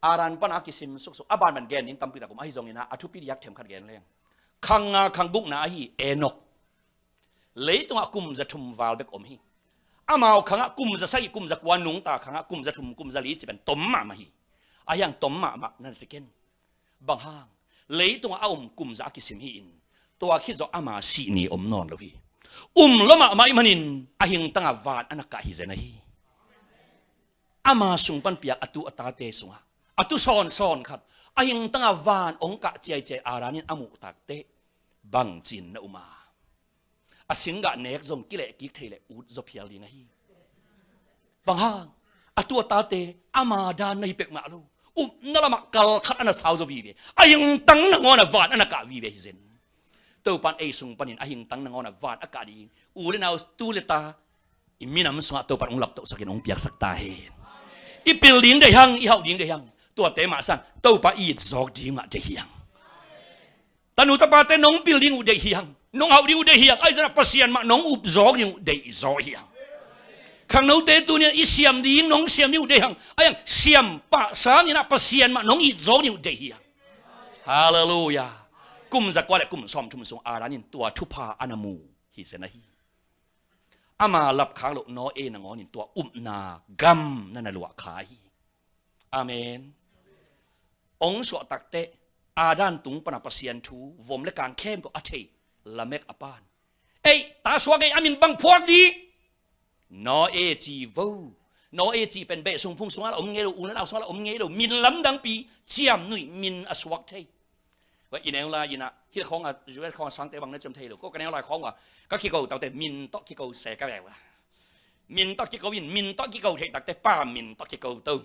Adam pana a kisim suksuk a banban gen ding tampi tak om ahi zongin ah, a thupi diak themkhat gen leng, khang nga khang gukna ahi Enok, leitungah kum za thum val bek om hi. Amau khangah kum za sagih, kum za kua, nungta khangah kum za thum, kum za li ci pen tom mahmah hi. Ahi hang tom mahmah na ci ken. Bang hang? Leitungah a um kum za a kisim hi-in, tua khit zawh ama sih ni om nawn lo hi. Um lua mahmah ahih manin a hingtangah van a na kah hi zen ahi. ama sung pan piak a tu a tate sungah a tu sawnsawn khat a hingtangah van hong kah ciaiciai Adam in a muh takteh bangci-in na um a? A singgah nek zong kilehkik thei leh ut zaw phial ding ahi. Bang hang? A tu a tate ama dan na hi peuhmah lo, upna lamah kal khat a na sau zaw vive. A hingtang nangawn a van a na kah vive hi zen. Topan ei sung panin a hingtang nangawn a van a kah ding u le nau, tu le ta i minam sungah Topan hong laptohsakin hong piaksak ta hen. I pil ding deih hang, i hauh ding deih hang, tuate mah sang Topa i it zawk ding mah deih hi hang. Tanu tapate nong pil ding uh deih hi hang, nong hauh ding uh deih hi hang. Ahi zongin ah Pasian mah nong up zawk ding uh deih zaw hi hang. Khangnote tuni-in i siam ding, nong siam ding uh deih hang. Ahi hang siam pah sangin ah Pasian mah nong it zawk ding uh deih hi hang. Halleluiah. Kum zakua le kum sawmthum sung Adam in tua thupha a na mu hi zen ahi. Ama lapkhak loh Noah nangawn in tua upna gam na na luah kha hi. Amen. Hong suah takteh Adam tung pana Pasian thu vom le kang khempeuh a thei Lamek a pan, ei, ta suak ei, a min bang phuak ding? Noah ci vo. Noah cih pen beh sung phung sungah la om ngei lo, u le nau sungah la om ngei lo, min lamdangpi, ciamnuih min a suak thei. Tua i neu lai in ah, hih khawng a, U S khawng a sangte bang na ciam thei lo. Ko ka neu lai khawng uh a, ka kiko takteh min tawh kiko se ka ve uh a. Min tawh kiko in, min tawh kiko theih takteh pa min tawh kiko to.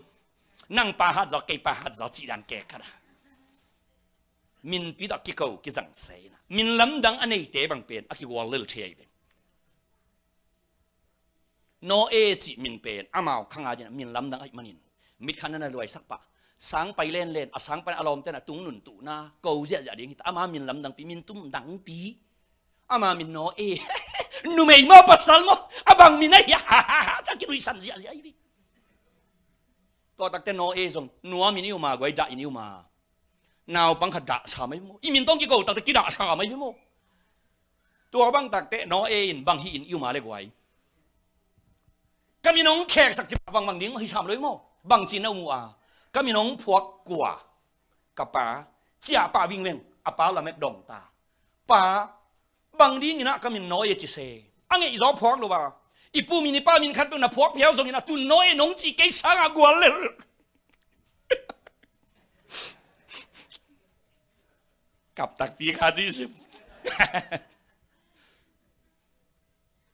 Nang pa hat zaw, kei pa hat zaw cih dan kek khat a. Minpi tawh kiko kizang se in ah, min lamdang a neite bang pen a kigual lel thei ahi ve. Noah cih min pen amau khang a dingin ah min lamdang ahih manin mit khat na na luaisak pah. Sang pai lenlen, a sang pan a lawmte na tung nun tuhna ko ziahziah ding hi ta. Ama min lamdangpi, min tumdangpi. Ama min Noah. Numei maw pasal maw, a bang min ahi a, a kinuihsan ziahziah ahi ve. Tua takteh Noah zong nuam in i um a, guai dah in i um a. Naupang khat dahsa mai maw? I min tawh kiko takteh kidahsa mai maw? Tua bang takteh Noah in bang hi in i um a le guai? Ka min hong kheksak cih bang bang ding hi sam lo maw? Bangci na um uh a? Ka min hong phuak kua? Ka pa, ciah pah vingveng, a pa Lamek dong ta. Pa, bang dingin ah ka min Noah ci se? A ngeih zaw phuak lo a. I pu min i pa min khat peuh na phuak phial zongin ah tu Noah nong cih kei sangah gual lel. Kap takpi kha ci sim.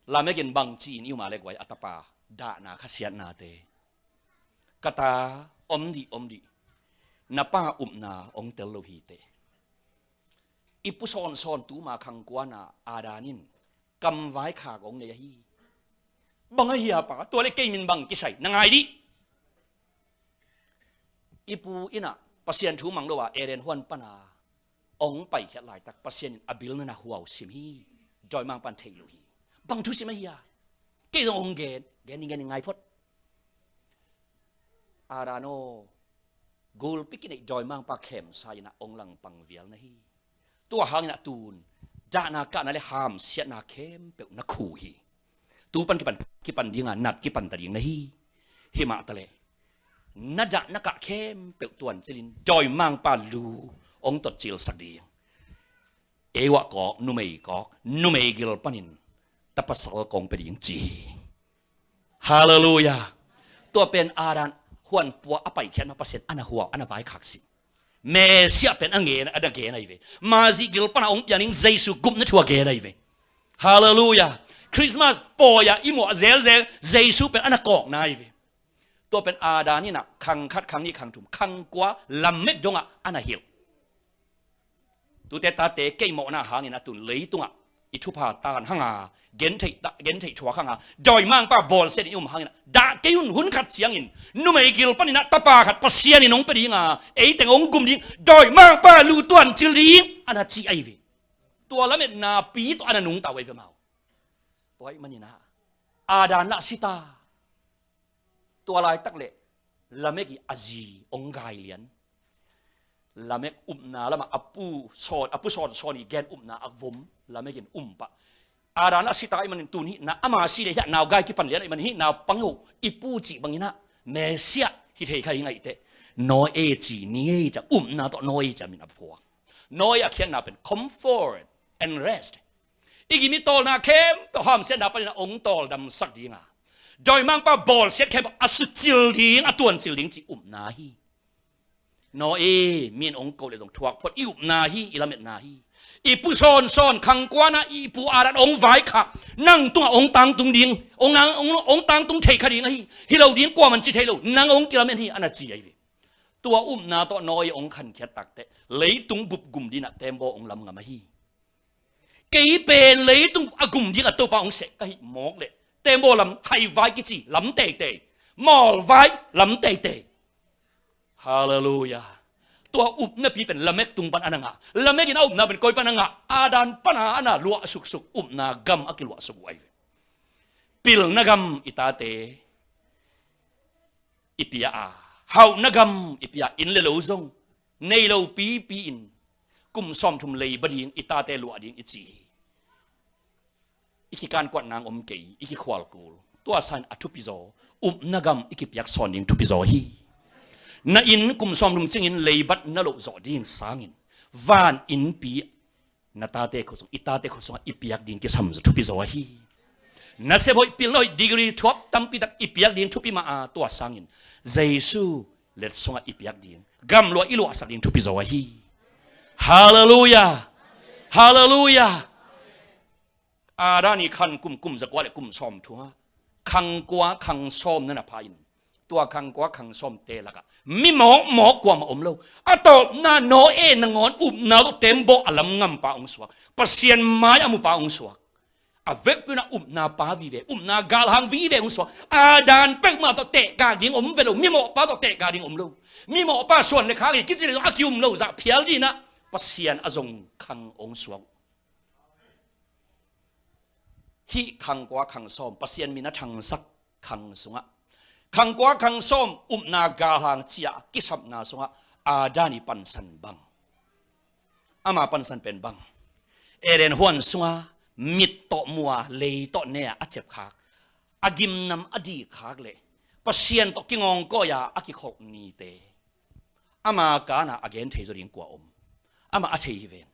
Lamek in bangci in i um a le guai a tapa dahna khasiatnate. Ka ta, om dih, om dih. Na pa upna hong tel lo hi teh. I pu sawnsawn tuma khang kuana Adam in kam vaikhak hong nei ahi. Bang ahi a pa, tua le kei min bang kisai, na ngai dih. I pu in ah Pasian thu mang lo a Eden huan pana hong paikhiat laitak Pasian in a bil na na huau sim hi. Dawimangpa'n thei lo hi. Bang thusim ahi a? Kei zong hong gen, gen in, gen in, ngai phot. Adam aw, gulpi kineih dawimangpa khemsa in ah hong langpang vial na hi. Tua hangin ah tun dahna kahna le hamsiatna khempeuh na khu hi. Tu pan kipan, kipan dinga nat kipan ta ding na hi. Hih mah taleh na dah na kah khempeuh tuancilin dawimangpa lu hong totcilsak ding. Ei uah kawk, numei kawk, numei gil panin ta pasal kong pia ding ci hi. Halleluiah. Tua pen Adam huanpua a paikhiatna Pasian a na huau, a na vaikhak si. Messiah pen a gen, a na gen ahi ve. Mazih gil pana hong piang ding Jesu gupna thu a gen ahi ve. Halleluiah. Christmas pawi-a i muah zelzel Jesu pen a na kawkna ahi ve. Tua pen Adam in ah khang khat, khang nih, khang thum, khang kua Lamek dongah a na hilh. Tute tate kei mawhna hangin a tun leitungah i thupha tan hanga, gentheih ta, gentheih thuak hanga, dawimangpa bawlsiat in i um hangin ah, dah kei un, hun khat ciangin numei gil panin ah tapa khat Pasian in hong pia dinga, ei teng hong gum ding, dawimangpa lu tuancil ding a na ci ahi ve. Tua lametna pi tawh a na nungta uh ahi ve mau. Tua ahih manin ah Adam lah si ta. Tua laitak leh Lamek i a zi hong gai lian. Lamek upna lamah a pu sawn, a pu sawnsawn i gen upna a vom Lamek in um pah. Adam lah si ta ahih manin tun hih na ama si leh hih a nau gai kipan lian ahih manin hih naupang i pu cih bangin ah Messiah hi thei kha hi ngaih teh. Noah ci ni ei ci a, upna tawh Noah ci a min a phuak. Noah a khiatna pen comfort and rest. I gim i tawlna khempeuh hamsiatna panin ah hong tawldamsak dinga, Dawimangpa bawlsiat khempeuh a sucil ding, a tuancil ding cih upna hi. Naw e, mi in hong ko le zong thuak phot, i upna hi, i lametna hi. I pu sawnsawn khangkuana i pu Adam hong vaikhak, nang tungah hong tangtung ding, hong nang, hong, hong tangtung thei kha ding ahi. Hi lo ding kuaman ci thei lo, nang hong kilamen hi, a na ci ahi ve. Tua upna tawh Noah hong khankhiat takteh leitung bup gum dinah tembaw hong lam ngam ahi. Kei pen leitung a gum ding a Topa hong seh ka hih mawk leh tembaw lam haivai kici lam teitei, mawlvai lam teitei. Halleluiah. Tua upnapi pen Lamek tung pan a na ngah. Lamek in a upna pen koi pan a ngah? Adam pana a na luah suksuk, upna gam a kiluah suk uh ahi ve. Pilna gam i tate i pia a, hauhna gam i pia, inn le lo zong nei lo pipi in kum sawmthum leiba ding i tate luah ding i ci hi. I kikankuat nang om kei, i kikhual kul. Tua sangin a thupi zaw, upna gam i kipiak sawn ding thupi zaw hi. Na inn kum sawmthum cingin leibat na loh zawh ding sangin van innpi na tate khut sung, i tate khut sungah i piak ding kisam zaw thupi zaw ahi. Nasep hoih, pilna hoih, degree thuap tampi tak i piak ding thupi mah a, tua sangin Jesu letsongah i piak ding, gamluah i luahsak ding thupi zaw ahi. Halleluiah. Halleluiah. Adam i khan kum, kum zakua le kum sawmthum ah khangkua khangsawm na na pha in, tua khangkua khangsawmte lakah mi mawkmawk kuamah om lo. A tawpna Noah nangawn upna tawh tembaw a lam ngampa hong suak, Pasian mai a mupa hong suak. A vekpi un ah upna pa vive, upna galhang vive hong suak. Adam peuhmah tawh tehkak ding om ve lo, mimawhpa tawh tehkak ding om lo. Mimawhpa suan le khak hi kici le zong a ki-um lo zah phial dinah Pasian a zong khang hong suak. Hih khangkua khangsawm, Pasian min a thangsak khang sungah, khangkua khangsawm upna galhang cia kisapna sungah Adam i pansan bang? Ama pansan pen bang? Eden huan sunga mit tawh mua, lei tawh ne-a a cepkhak, a gimnam a dikkhak le Pasian tawh kingawngkawi-a a kikholh nite ama kana a gen thei zaw ding kua om? Amah a thei hi ven.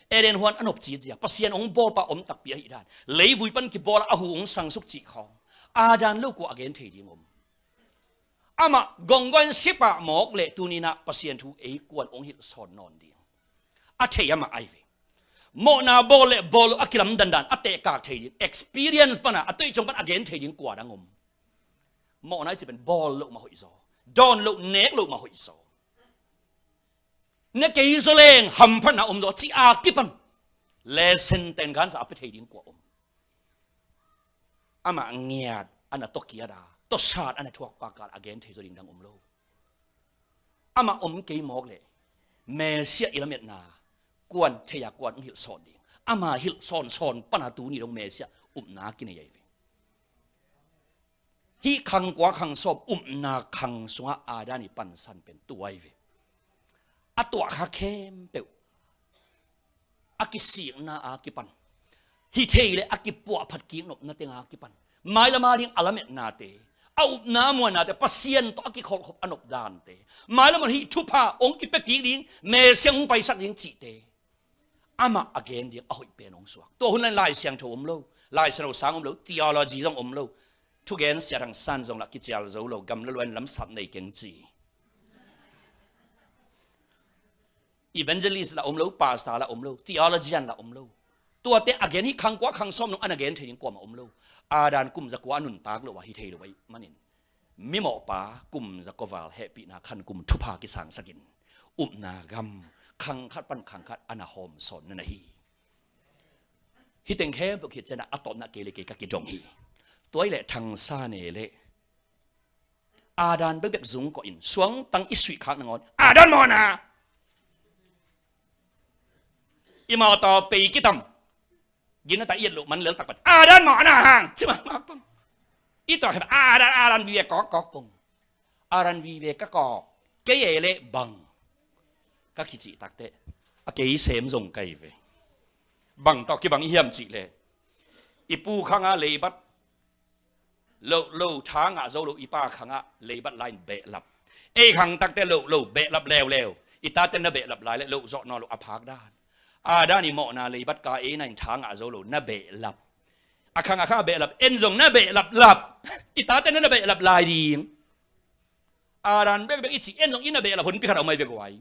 Eden huan a nopci zia, Pasian hong bawlpa om takpi ahih dan, leivui pan kibawla a hu hong sangsuk cih khawng Adam lo kua a gen thei ding om? Amah gonggawn sipah mawk le tuninah Pasian thu ei kuan hong hilhsawn nawn ding a thei amah ahi ve. Mawhna bawl le bawl lo a kilam dandan a tehkak thei ding, experience pana a toih cong pan a gen thei ding kua dang om? Mawhna i ci pen bawl loh mah hoih zaw, dawn loh nek loh mah hoih zaw. Ne kei zaw leng hamphatna om zaw ci a kipan lesson ten gansa a pia thei ding kua om? Amah ngiat a na tawkiat a, tawsat a na thuakpa kal a gen thei zaw ding dang om lo. Amah om kei mawk leh Messiah i lametna kuan thei-a kuan hong hilhsawn ding? Ama hilhsawnsawn pana tuni dong Messiah upna kinei ahi ve. Hih khangkua khangsawm upna khang sungah Adam i pansan pen tua ahi ve. A tuahkha khempeuh a kisikna a kipan, hi thei le a kipuahphat kik nopna tenga kipan, mailama ding a lametnate, a upna a muanate, Pasian tawh a kikholhkhop a nopdante, mailama hih thupha hong kipia kik ding, Messiah hong paisak ding cihte amah a gen ding a hoih pen hong suak. Tua hun lai Lai Siangtho om lo, Lai Siangtho sang om lo, theology zong om lo. Thugen Sia Thang San zong lah kicial zo lo, gam le luan lamsap nei keng ci. Evangelist lah om lo, pastor lah om lo, theologian lah om lo. Tuate a gen hih khangkua khangsawm nung a na gen thei ding kuamah om lo. Adam kum zakua a nuntak lo a hi thei lo ahih manin, mimawhpa kum zakua val hehpihna khan kum thupha kisangsakin upna gam khangkhat pan khangkhat a na hawmsawn na na hi. Hih teng khempeuh khit cianah a tawpna kei le kei ka kidong hi. Tua hi leh thangsa ne leh Adam bekbek zung kawhin suangtang i suihkhak nangawn, Adam mawhna, i mawtaw pei kitam, ginata i et loh man leltak pan Adam mawhna hang ci mahmah pang. I tawh khem Adam, Adam vive kawkkawk pong. Adam vive ka kawk, kei e leh bang ka kicih takteh a kei sem zong ka hi ve. Bang tawh kibang i hiam cih leh i pu khangah leibat, lo lo tha ngah zo lo, i pa khangah leibat lai-in behlap. Ei khang takteh lo lo behlap leuleu. I tate na behlap lai leh lo zawh nawn lo a phak dan. Adam i mawhna leibat ka ei na in tha ngah zo lo na behlap. A khang a khang a behlap, en zong na behlap lap. I tate na na behlap lai ding. Adam bekbek i cih en zong i na behlap hun pi khat a om ai ve guai.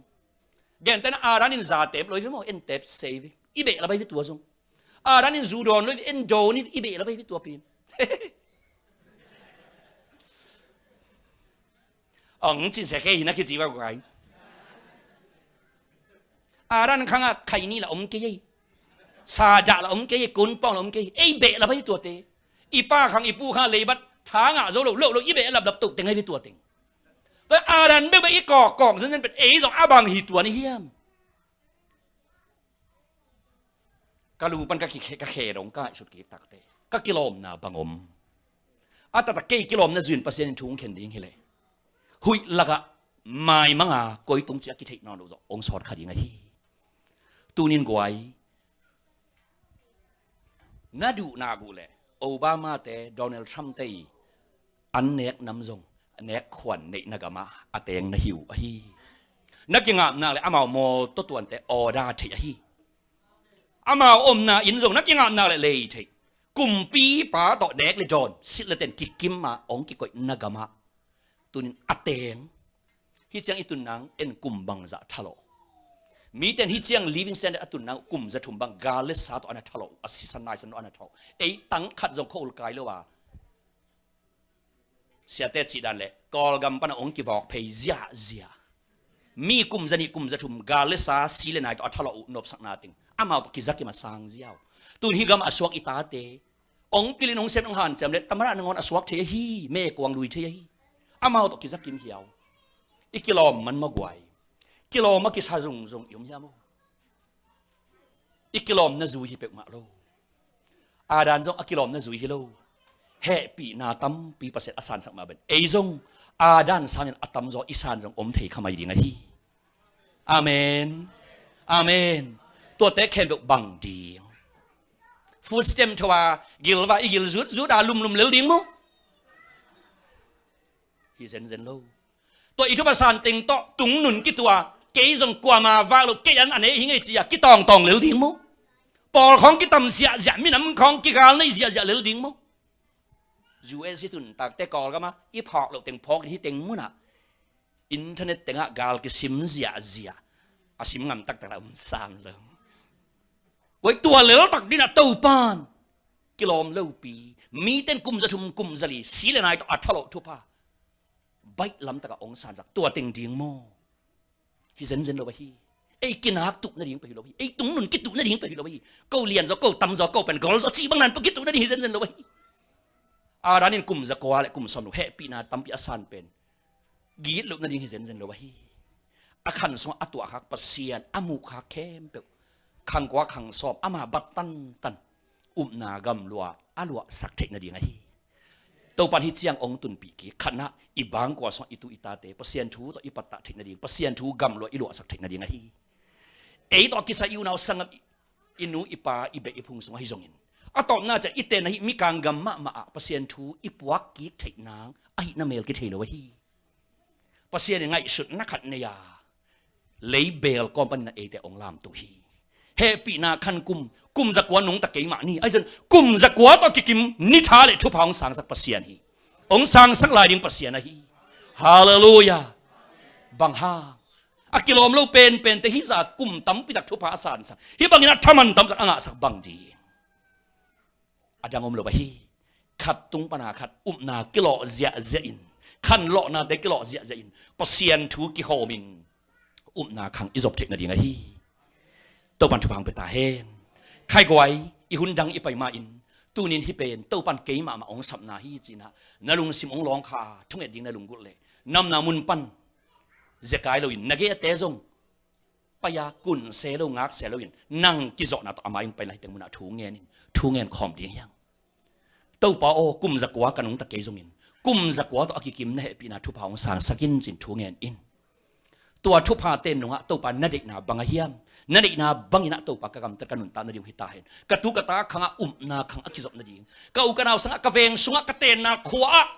Gentehna Adam in za tep lo i ve maw, en tep se i ve. I behlap ai ve tua zong. Adam in zu dawn lo i ve, en dawn i ve, i behlap ai ve tua pi in. Ong ci se kei hi na kici va guai. Adam khang a khaini la om kei ei. Sadah la om kei ei, kunpawng la om kei ei. Ei behlap ai tuate. I pa khang i pu khang a leibat tha ngah zo lo, lo, lo, i behlap lap toh teng ai ve tua teng. Tua Adam bekbek i kawkkawk zenzen pen ei zong a bang hi tuan i hiam? Ka lu pan ka kikhe, ka khe dong ka ngaihsut kik takte ka kilawmna bang om. A taktak kei kilawmna zui in Pasian in thu hong khen ding hi leh, huih lakah maimang a koi tung ciah kitheih nawn loh zawh hong sawt kha ding ahi. Tunin guai, na duh nak uh leh Obama te, Donald Trump te i an nek nam zong nek khuan neihna gamah a teng na hi uh ahi. Na kingapnak le amau mawtaw tuante order theih ahi. Amau omna inn zong na kingapnak le lei theih. Kumpipa tawh nek le dawn, silh le ten kikim a hong kikoihna gamah tunin a teng. Hih ciang i tun nang en kum bangzah thalawh. Mite in hih ciang living standard a tun nang kum za thum bang gal le sa tawh a na thalawh uh, a sisan naisan tawh a na thalawh uh. Ei tang khat zong khua-ul kai lo a, siate cih dan le Kawlgam pan a hong kivawk phei ziahziah. Mi kum za nih kum za thum gal le sa, si le nai tawh a thalawh uh nopsakna teng amau tawh kizakim a sang ziau. Tun hih gam a suak i tate hong pilin hong sem hong hanciam le tamada nangawn a suak thei ahi, mekuang lui thei ahi. Amau tawh kizakim hiau. I kilawm man maw guai? Kilawm a kisa zungzung i om hiam aw? I kilawmna zui hi peuhmah lo. Adam zong a kilawmna zui hi lo. Hehpihna tampi Pasian a sansak mah bangin ei zong Adam sangin a tamzaw i san zong om thei kha mai ding ahi. Amen. Amen. Tuate khempeuh bang ding? Food stamp tho a gilva i gil zutzut a lumlum lel ding maw? Hi zenzen lo. Tua i thupha san teng tawh tungnun kituah, kei zong kuama vak lo, kei an a ne hi ngei ci-a kitawngtawng lel ding maw? Pawl khawng kitam ziahziah, minam khawng kigal nei ziahziah lel ding maw? U S i tun takte Kawlgam a i phawk loh teng phawk in hih teng munah internet tengah gal kisim ziahziah. A sim ngam taktak la um sang lo. Guai, tua lel tak dinah Topan kilawm lopi, miten kum za thum kum za li si le nai tawh a thalawh thupha baih lamtakah hong sansak tua teng ding maw? Hi zenzen lo ahi. Ei kinak tuh nading peuh hi lo ahi. Ei tungnun kituh nading peuh hi lo ahi. Ko lianzaw, ko tamzaw, ko pen golzaw cih bang nan peuh kituh nading hi zenzen lo ahi. Adam in kum za kua le kum sawm lo hehpihna tampi a san pen gitloh nading hi zenzen lo ahi. A khan sungah a tuahkhak Pasian, a muhkhak khempeuh, khang kua khang sawm, ama bat tantan upna gamlua a luahsak theih nading ahi. Topan hih ciang hong tunpih kik, khatna i bangkua sungah i tu i tate Pasian thu tawh i pattah theih nading, Pasian thu gamlua i luahsak theih nading ahi. Ei tawh a kisai i unau sanggam, i, i nu i pa, i beh i phung sungah hi zongin, a tawpna ciah i tenna hih mikang gam mahmah ah Pasian thu i puak kik theih nang ahihna mel kithei lo ahi. Pasian in ngaihsutna khat nei a, leibel kawm panin a eite hong lamto hi. Hehpihna khan kum, kum za kua nungta keimah ni. Ahi zong kum za kua tawh kikim ni tha le thupha hong sangsak Pasian hi. Hong sangsak lai ding Pasian ahi. Halleluiah. Bang hang? A kilawm lo penpente hih zah kum tampi tak thupha a sansak, hih bangin a thaman tampi tak a ngahsak bang ding? A dang om lo ahi. Khat tung pana khat upna kilawh ziahziah in, khanlawhnate kilawh ziahziah in, Pasian thu kihawmin upna khang i zop theih nading ahi. Topan thupha hong pia ta hen. Khaiguai, i hun dang i pai ma-in, tunin hih pen Topan keimahmah hong sapna hi cinah na lungsim hong lawngkha thunget ding na lunggulh leh, na omna mun pan zekai loin na gei-ate zong pai-a kun se lo, ngak se loin nang kizawhna tawh a mai hong pai lai teng munah thu ngen in, thu ngen khawm ding hiang. Topa aw, kum za kua ka nungta kei zongin kum za kua tawh a kikim na hehpihna thupha hong sangsak in cin thu ngen in. Tua thupha ten nungah Topa na deihna bang a hiam? Na deihna banginah Topa ka gamtat ka nuntak nading hi ta hen. Ka tu ka ta khangah upna khang a kizop nading, ka u ka nau sangah, ka veng sungah, ka tenna khua-ah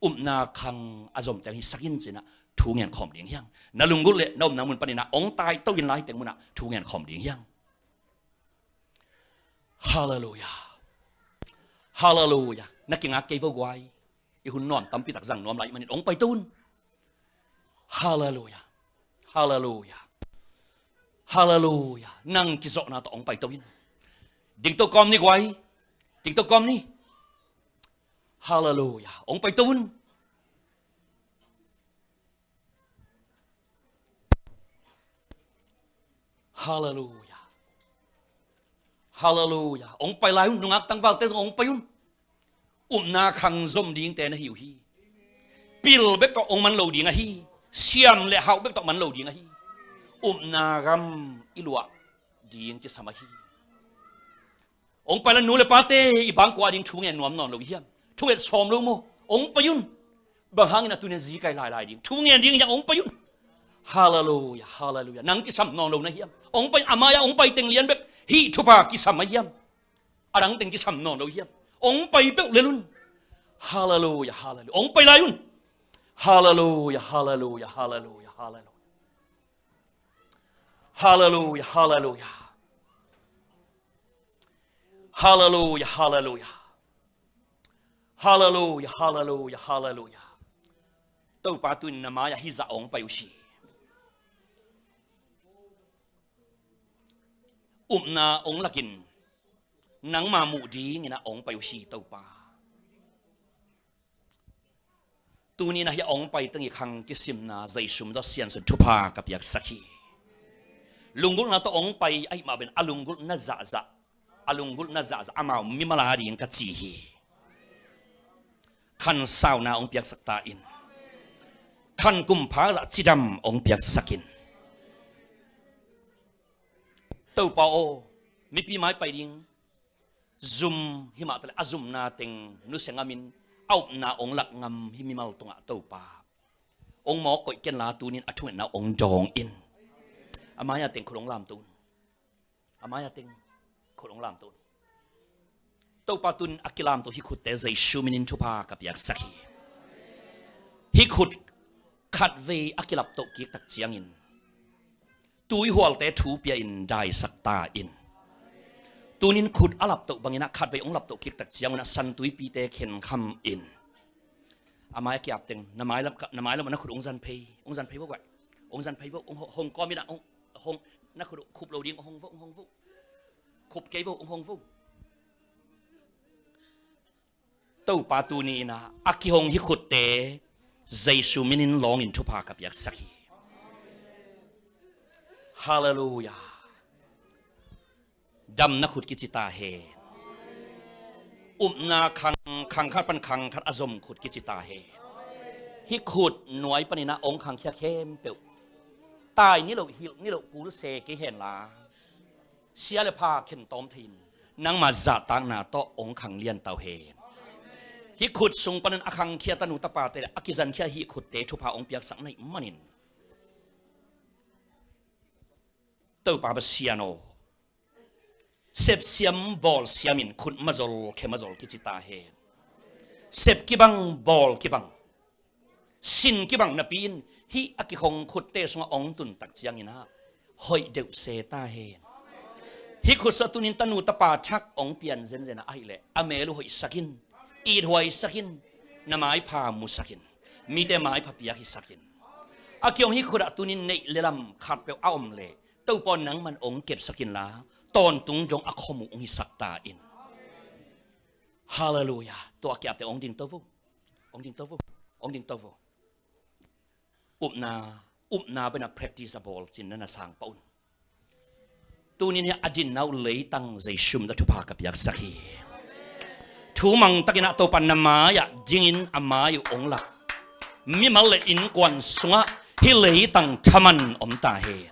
upna khang a zomte hi sakin cinah thu ngen khawm ding hiang. Na lunggulh le na omna mun paninah hong taito in lai teng munah thu ngen khawm ding hiang. Halleluiah. Halleluiah. Na kingak kei vo guai. I hun nuam tampi tak zang nuam lai manin hong paito un. Halleluiah. Halleluiah. Halleluiah. Nang kizawhna tawh hong paito in. Dingto kawm ni guai. Dingto kawm ni. Halleluiah. Hong paito un. Halleluiah. Halleluiah. Hong pai lai un, nungak tangvalte zong hong pai un. Upna khang zom dingte na hi uh hi. Pil bek tawh hong man lo ding ahi. Siam le hauh bek tawh man lo ding ahi. Upna gam i luah ding kisam ahi. Hong pai la, nu le pate i bangkua ding thu ngen nuam nawn lo i hiam? Thu nget sawm lo maw? Hong pai un. Bang hangin a tunian zikai lailai ding? Thu ngen ding hiam? Hong pai un. Halleluiah, halleluiah. Nang kisam nawn lo na hiam? Hong pai, a mai-ah hong pai teng lian bek hih thupha kisam a hiam? A dang teng kisam nawn lo hiam? Hong pai peuh lel un. Halleluiah, halleluiah. Hong pai lai un. Halleluiah, halleluiah, halleluiah, halleluiah. Halleluiah, halleluiah. Halleluiah, halleluiah. Halleluiah, halleluiah, halleluiah. Topa tuni-in na mai-ah hih zah hong pai uh hi. Upna hong lakin nangma muh dingin ah hong pai uh hi Topa. Tuni-in ah hih a hong pai teng i khang kisimna Zeisu min tawh Siansuan thupha ka piaksak hi. Lunggulhna tawh hong pai ahih mah bangin a lunggulhna zahzah, a lunggulhna zahzah amau mimal a ding ka ci hi. Khansauna hong piaksak ta in. Khan kumpha zah cidam hong piaksak in. Topa aw, mipi mai pai ding zum himah taleh a zumna teng nusia ngamin, a upna hong lak ngam hih mimal tungah Topa, hong mawk koih ken la, tuni-in a thungetna hong dawng in. A mai-a teng khut hong lamto un. A mai-a teng khut hong lamto un. Topa, tuni-in a kilamto hih khutte Zeisu minin thupha ka piaksak hi. Hih khut khatvei a kilaptoh kik tak ciangin tuihualte thu pia-in daisak ta in. Tuni-in khut a laptoh bangin ah khatvei hong laptoh kik tak ciangun ah san tuipite khenkham in. A mai a kiap teng na mailam, na mailam na khut hong zan phei, hong zan phei vo guai. Hong zan phei vo, hong, hong kawm in ah, hong, hong, na khut khup lo ding hong vo, hong vo. Khup kei vo, hong vo. Topa, tuni-in ah a kihong hih khutte Zeisu minin lawngin thupha ka piaksak hi. Halleluiah. Damna khut kici ta hen. Upna khang, khang khat pan khang khat a zom khut kici ta hen. Hih khut nuai panin ah hong khangkhia khempeuh tai niloh, hilh niloh, kul se kei hen la, sia le pha khen tawm thei-in nangma zahtakna tawh hong khanglian ta uh hen. Hih khut sung panin a khangkhia tanu tapate le a kizankhia hih khutte thupha hong piaksak na hih manin, Topa Pasian aw, sepsiam bawlsiam in khut mazol khe mazol kici ta hen. Sep kibang, bawl kibang, sin kibang napi-in hih a kihong khutte sungah hong tun tak ciangin ah hoih deuh se ta hen. Hih khut sungah tuni-in tanu tapa thak hong pian zenzen ah ahih leh a mel uh hoihsak in, ithuaisak in, na maipha musak in, mite maipha piak hisak in. A kihong hih khut ah tuni-in neih le lam khatpeuh a om leh Topa aw, nangman hong kepsak in la, tawntung dong a khawm uh hong hisak ta in. Halleluiah. Tua a kiapte hong dingto vo. Hong dingto vo. Hong dingto vo. Upna, upna bena practice a bawl cin na na sang pah un. Tuni-in hih a dinna uh leitang Zeisu min tawh thupha ka piaksak hi. Thu mangtakin ah Topa na mai-ah dingin a mai uh hong lak mimal le innkuan sungah hih leitang thaman om ta hen.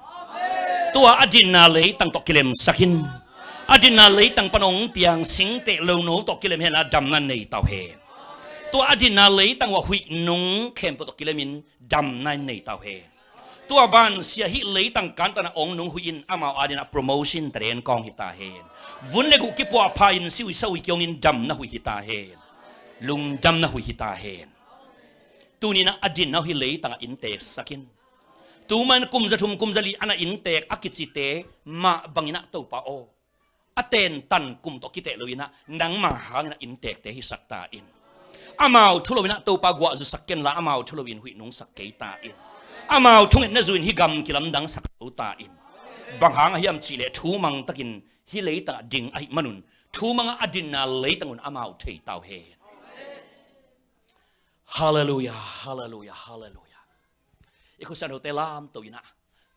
Tua a dinna leitang tawh kilemsak in. A dinna leitang pan hong piang singteh lono tawh kilem hen la, damna nei ta uh hen. Tua a dinna leitang uah huih nung khempeuh tawh kilemin damna in nei ta uh hen. Tua bansia hih leitang kantanah hong nung huih in amau adinah promotion taren kawng hi ta hen. Vun le guh kipuahpha in siuhsa uh kihongin damna huih hi ta hen. Lungdamna huih hi ta hen. Tuni-in ah a dinna uh hih leitangah innteeksak in. Tuman kum za thum kum za li a na innteek a kicite mah bangin ah Topa aw, a tentan kum tawh kiteh lo in ah, nangma hangin ah inntekte hisak ta in. Amau thu lo in ah Topa guah zusak ken la, amau thu lo in huih nungsak kei ta in. Amau thungetna zu in hih gam kilamdangsak lo ta in. Bang hang a hiam cih leh thu mang takin hih leitang ah ding ahih manun, thu mang ah a dinna leitang un amau thei ta uh hen. Halleluia, halleluia, halleluia. I khuasan hote lamto in ah,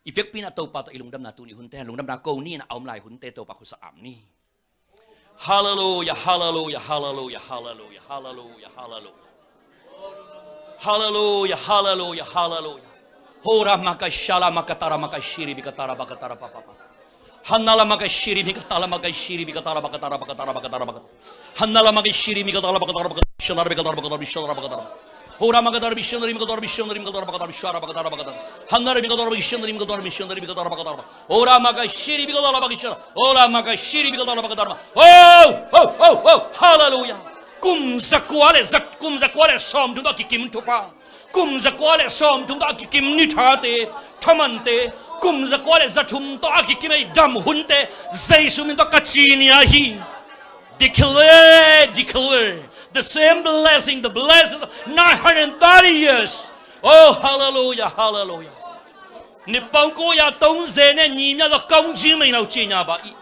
i vekpi in ah Topa tawh i lungdamna tuni hunte, lungdamna ko ni in ah a om lai hunte Topa khuasak ap ni. Halleluia, halleluia, halleluia, halleluia, halleluia, halleluia. Halleluia, halleluia, halleluia. Hora maka shala maka tara maka shiri bika tara baka tara papa. Hanala maka shiri bika tala maka shiri bika tara baka tara baka tara baka tara baka. Hanala maka shiri bika tala baka tara baka tara shala bika tara baka tara shala baka tara. Hora maka tara bishana rim ka tara bishana rim ka tara baka tara bishara baka tara baka tara. Hanala rim ka tara bishana rim ka tara bishana rim ka tara baka tara. Ora maka shiri bika tala baka shara. Ora maka shiri bika tala baka tara. Oh, oh, oh, oh. Halleluia. Kum zakua le zat, kum zakua le sawmthum tawh a kikim thupha. Kum zakua le sawmthum tawh a kikim nithate, thamante. Kum zakua le zathum tawh a kikim ei dam hunte, Jesu min tawh ka ci ni ahi. Declare, declare the same blessing, the blessings of nine hundred thirty years. Oh, halleluia, halleluia. Nipau ko ya tong zene ni mya za kong ji mai nau ci nya ba i.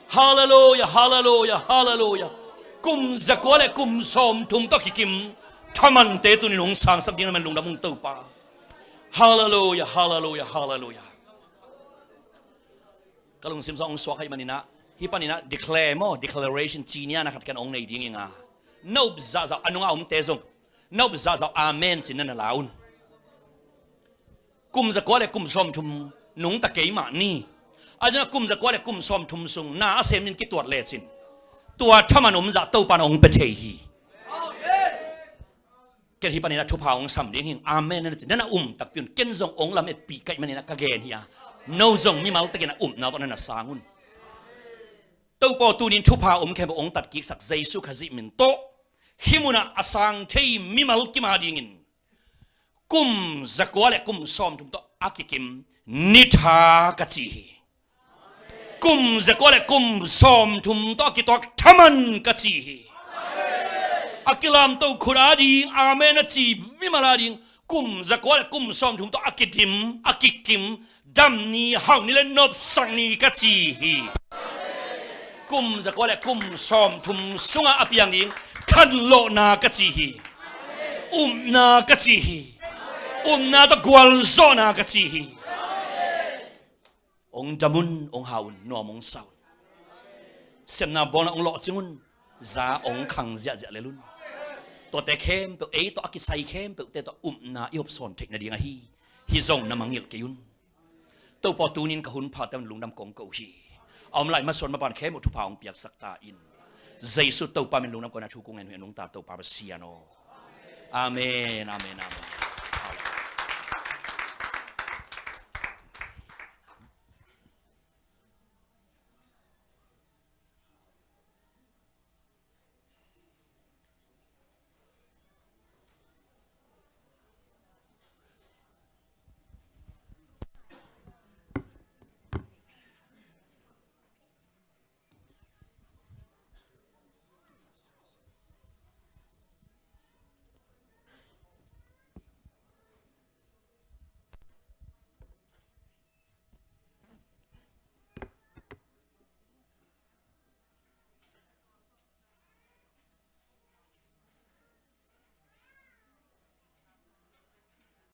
Halleluia, halleluia, halleluia. Kum zakua le kum sawmthum tawh kikim thamante tuni nung sangsak ding a man lungdam ung Topa. Halleluia, halleluia, halleluia. Ka lungsim sawng suak hai maninah, hih paninah declare maw, declaration ci nia na khat kan ong nei ding inga. Na up zahzah a nunga omte zong na up zahzah amen cin na na la un. Kum zakua le kum sawmthum nungta keimah ni. A zina kum zakua le kum sawmthum sung na a sem nin kituat lecin tua thaman om zah Topan ong pe thei hi. Ken hih paninah thupha ong sam ding hing, amen na na cin na na um takpi un. Ken zong ong lam etpih kaih maninah ka gen hi a, no zong mimal takin a upna tawh na na sang un. Topa tunin thupha om khempeuh ong tatkiksak Jesu Khazih min tawh hih munah a sang thei mimal kim a dingin kum zakua le kum sawmthum tawh a kikim nitha ka ci hi. Kum zakua le kum sawmthum tawh a kituak thaman ka ci hi. A kilamto khut a ding amen a ci mimal a ding kum zakua le kum sawmthum tawh a kidim a kikim dam ni hauh ni le nopsak ni ka ci hi. Kum zakua le kum sawmthum sungah a piang ding khanlawhna ka ci hi. Upna ka ci hi. Upna tawh gualzawhna ka ci hi. Ong dam un, ong hau un, nuam ong sa un. Semna bawlna ong lawhcing un. Za ong khang ziahziah lel un. Tuate khempeuh ei tawh a kisai khempeuhte tawh upna i hopsawn theih nading ahi hi. Zong na mangngilh kei un. Topa tunin ka hun phate un lungdam kong ko hi. A om lai masuan mapan khempeuh thupha ong piaksak ta in. Jesu Topa min lungdam kong a thu kong ngen hi a nungta Topa Pasian aw. Amen, amen, amen.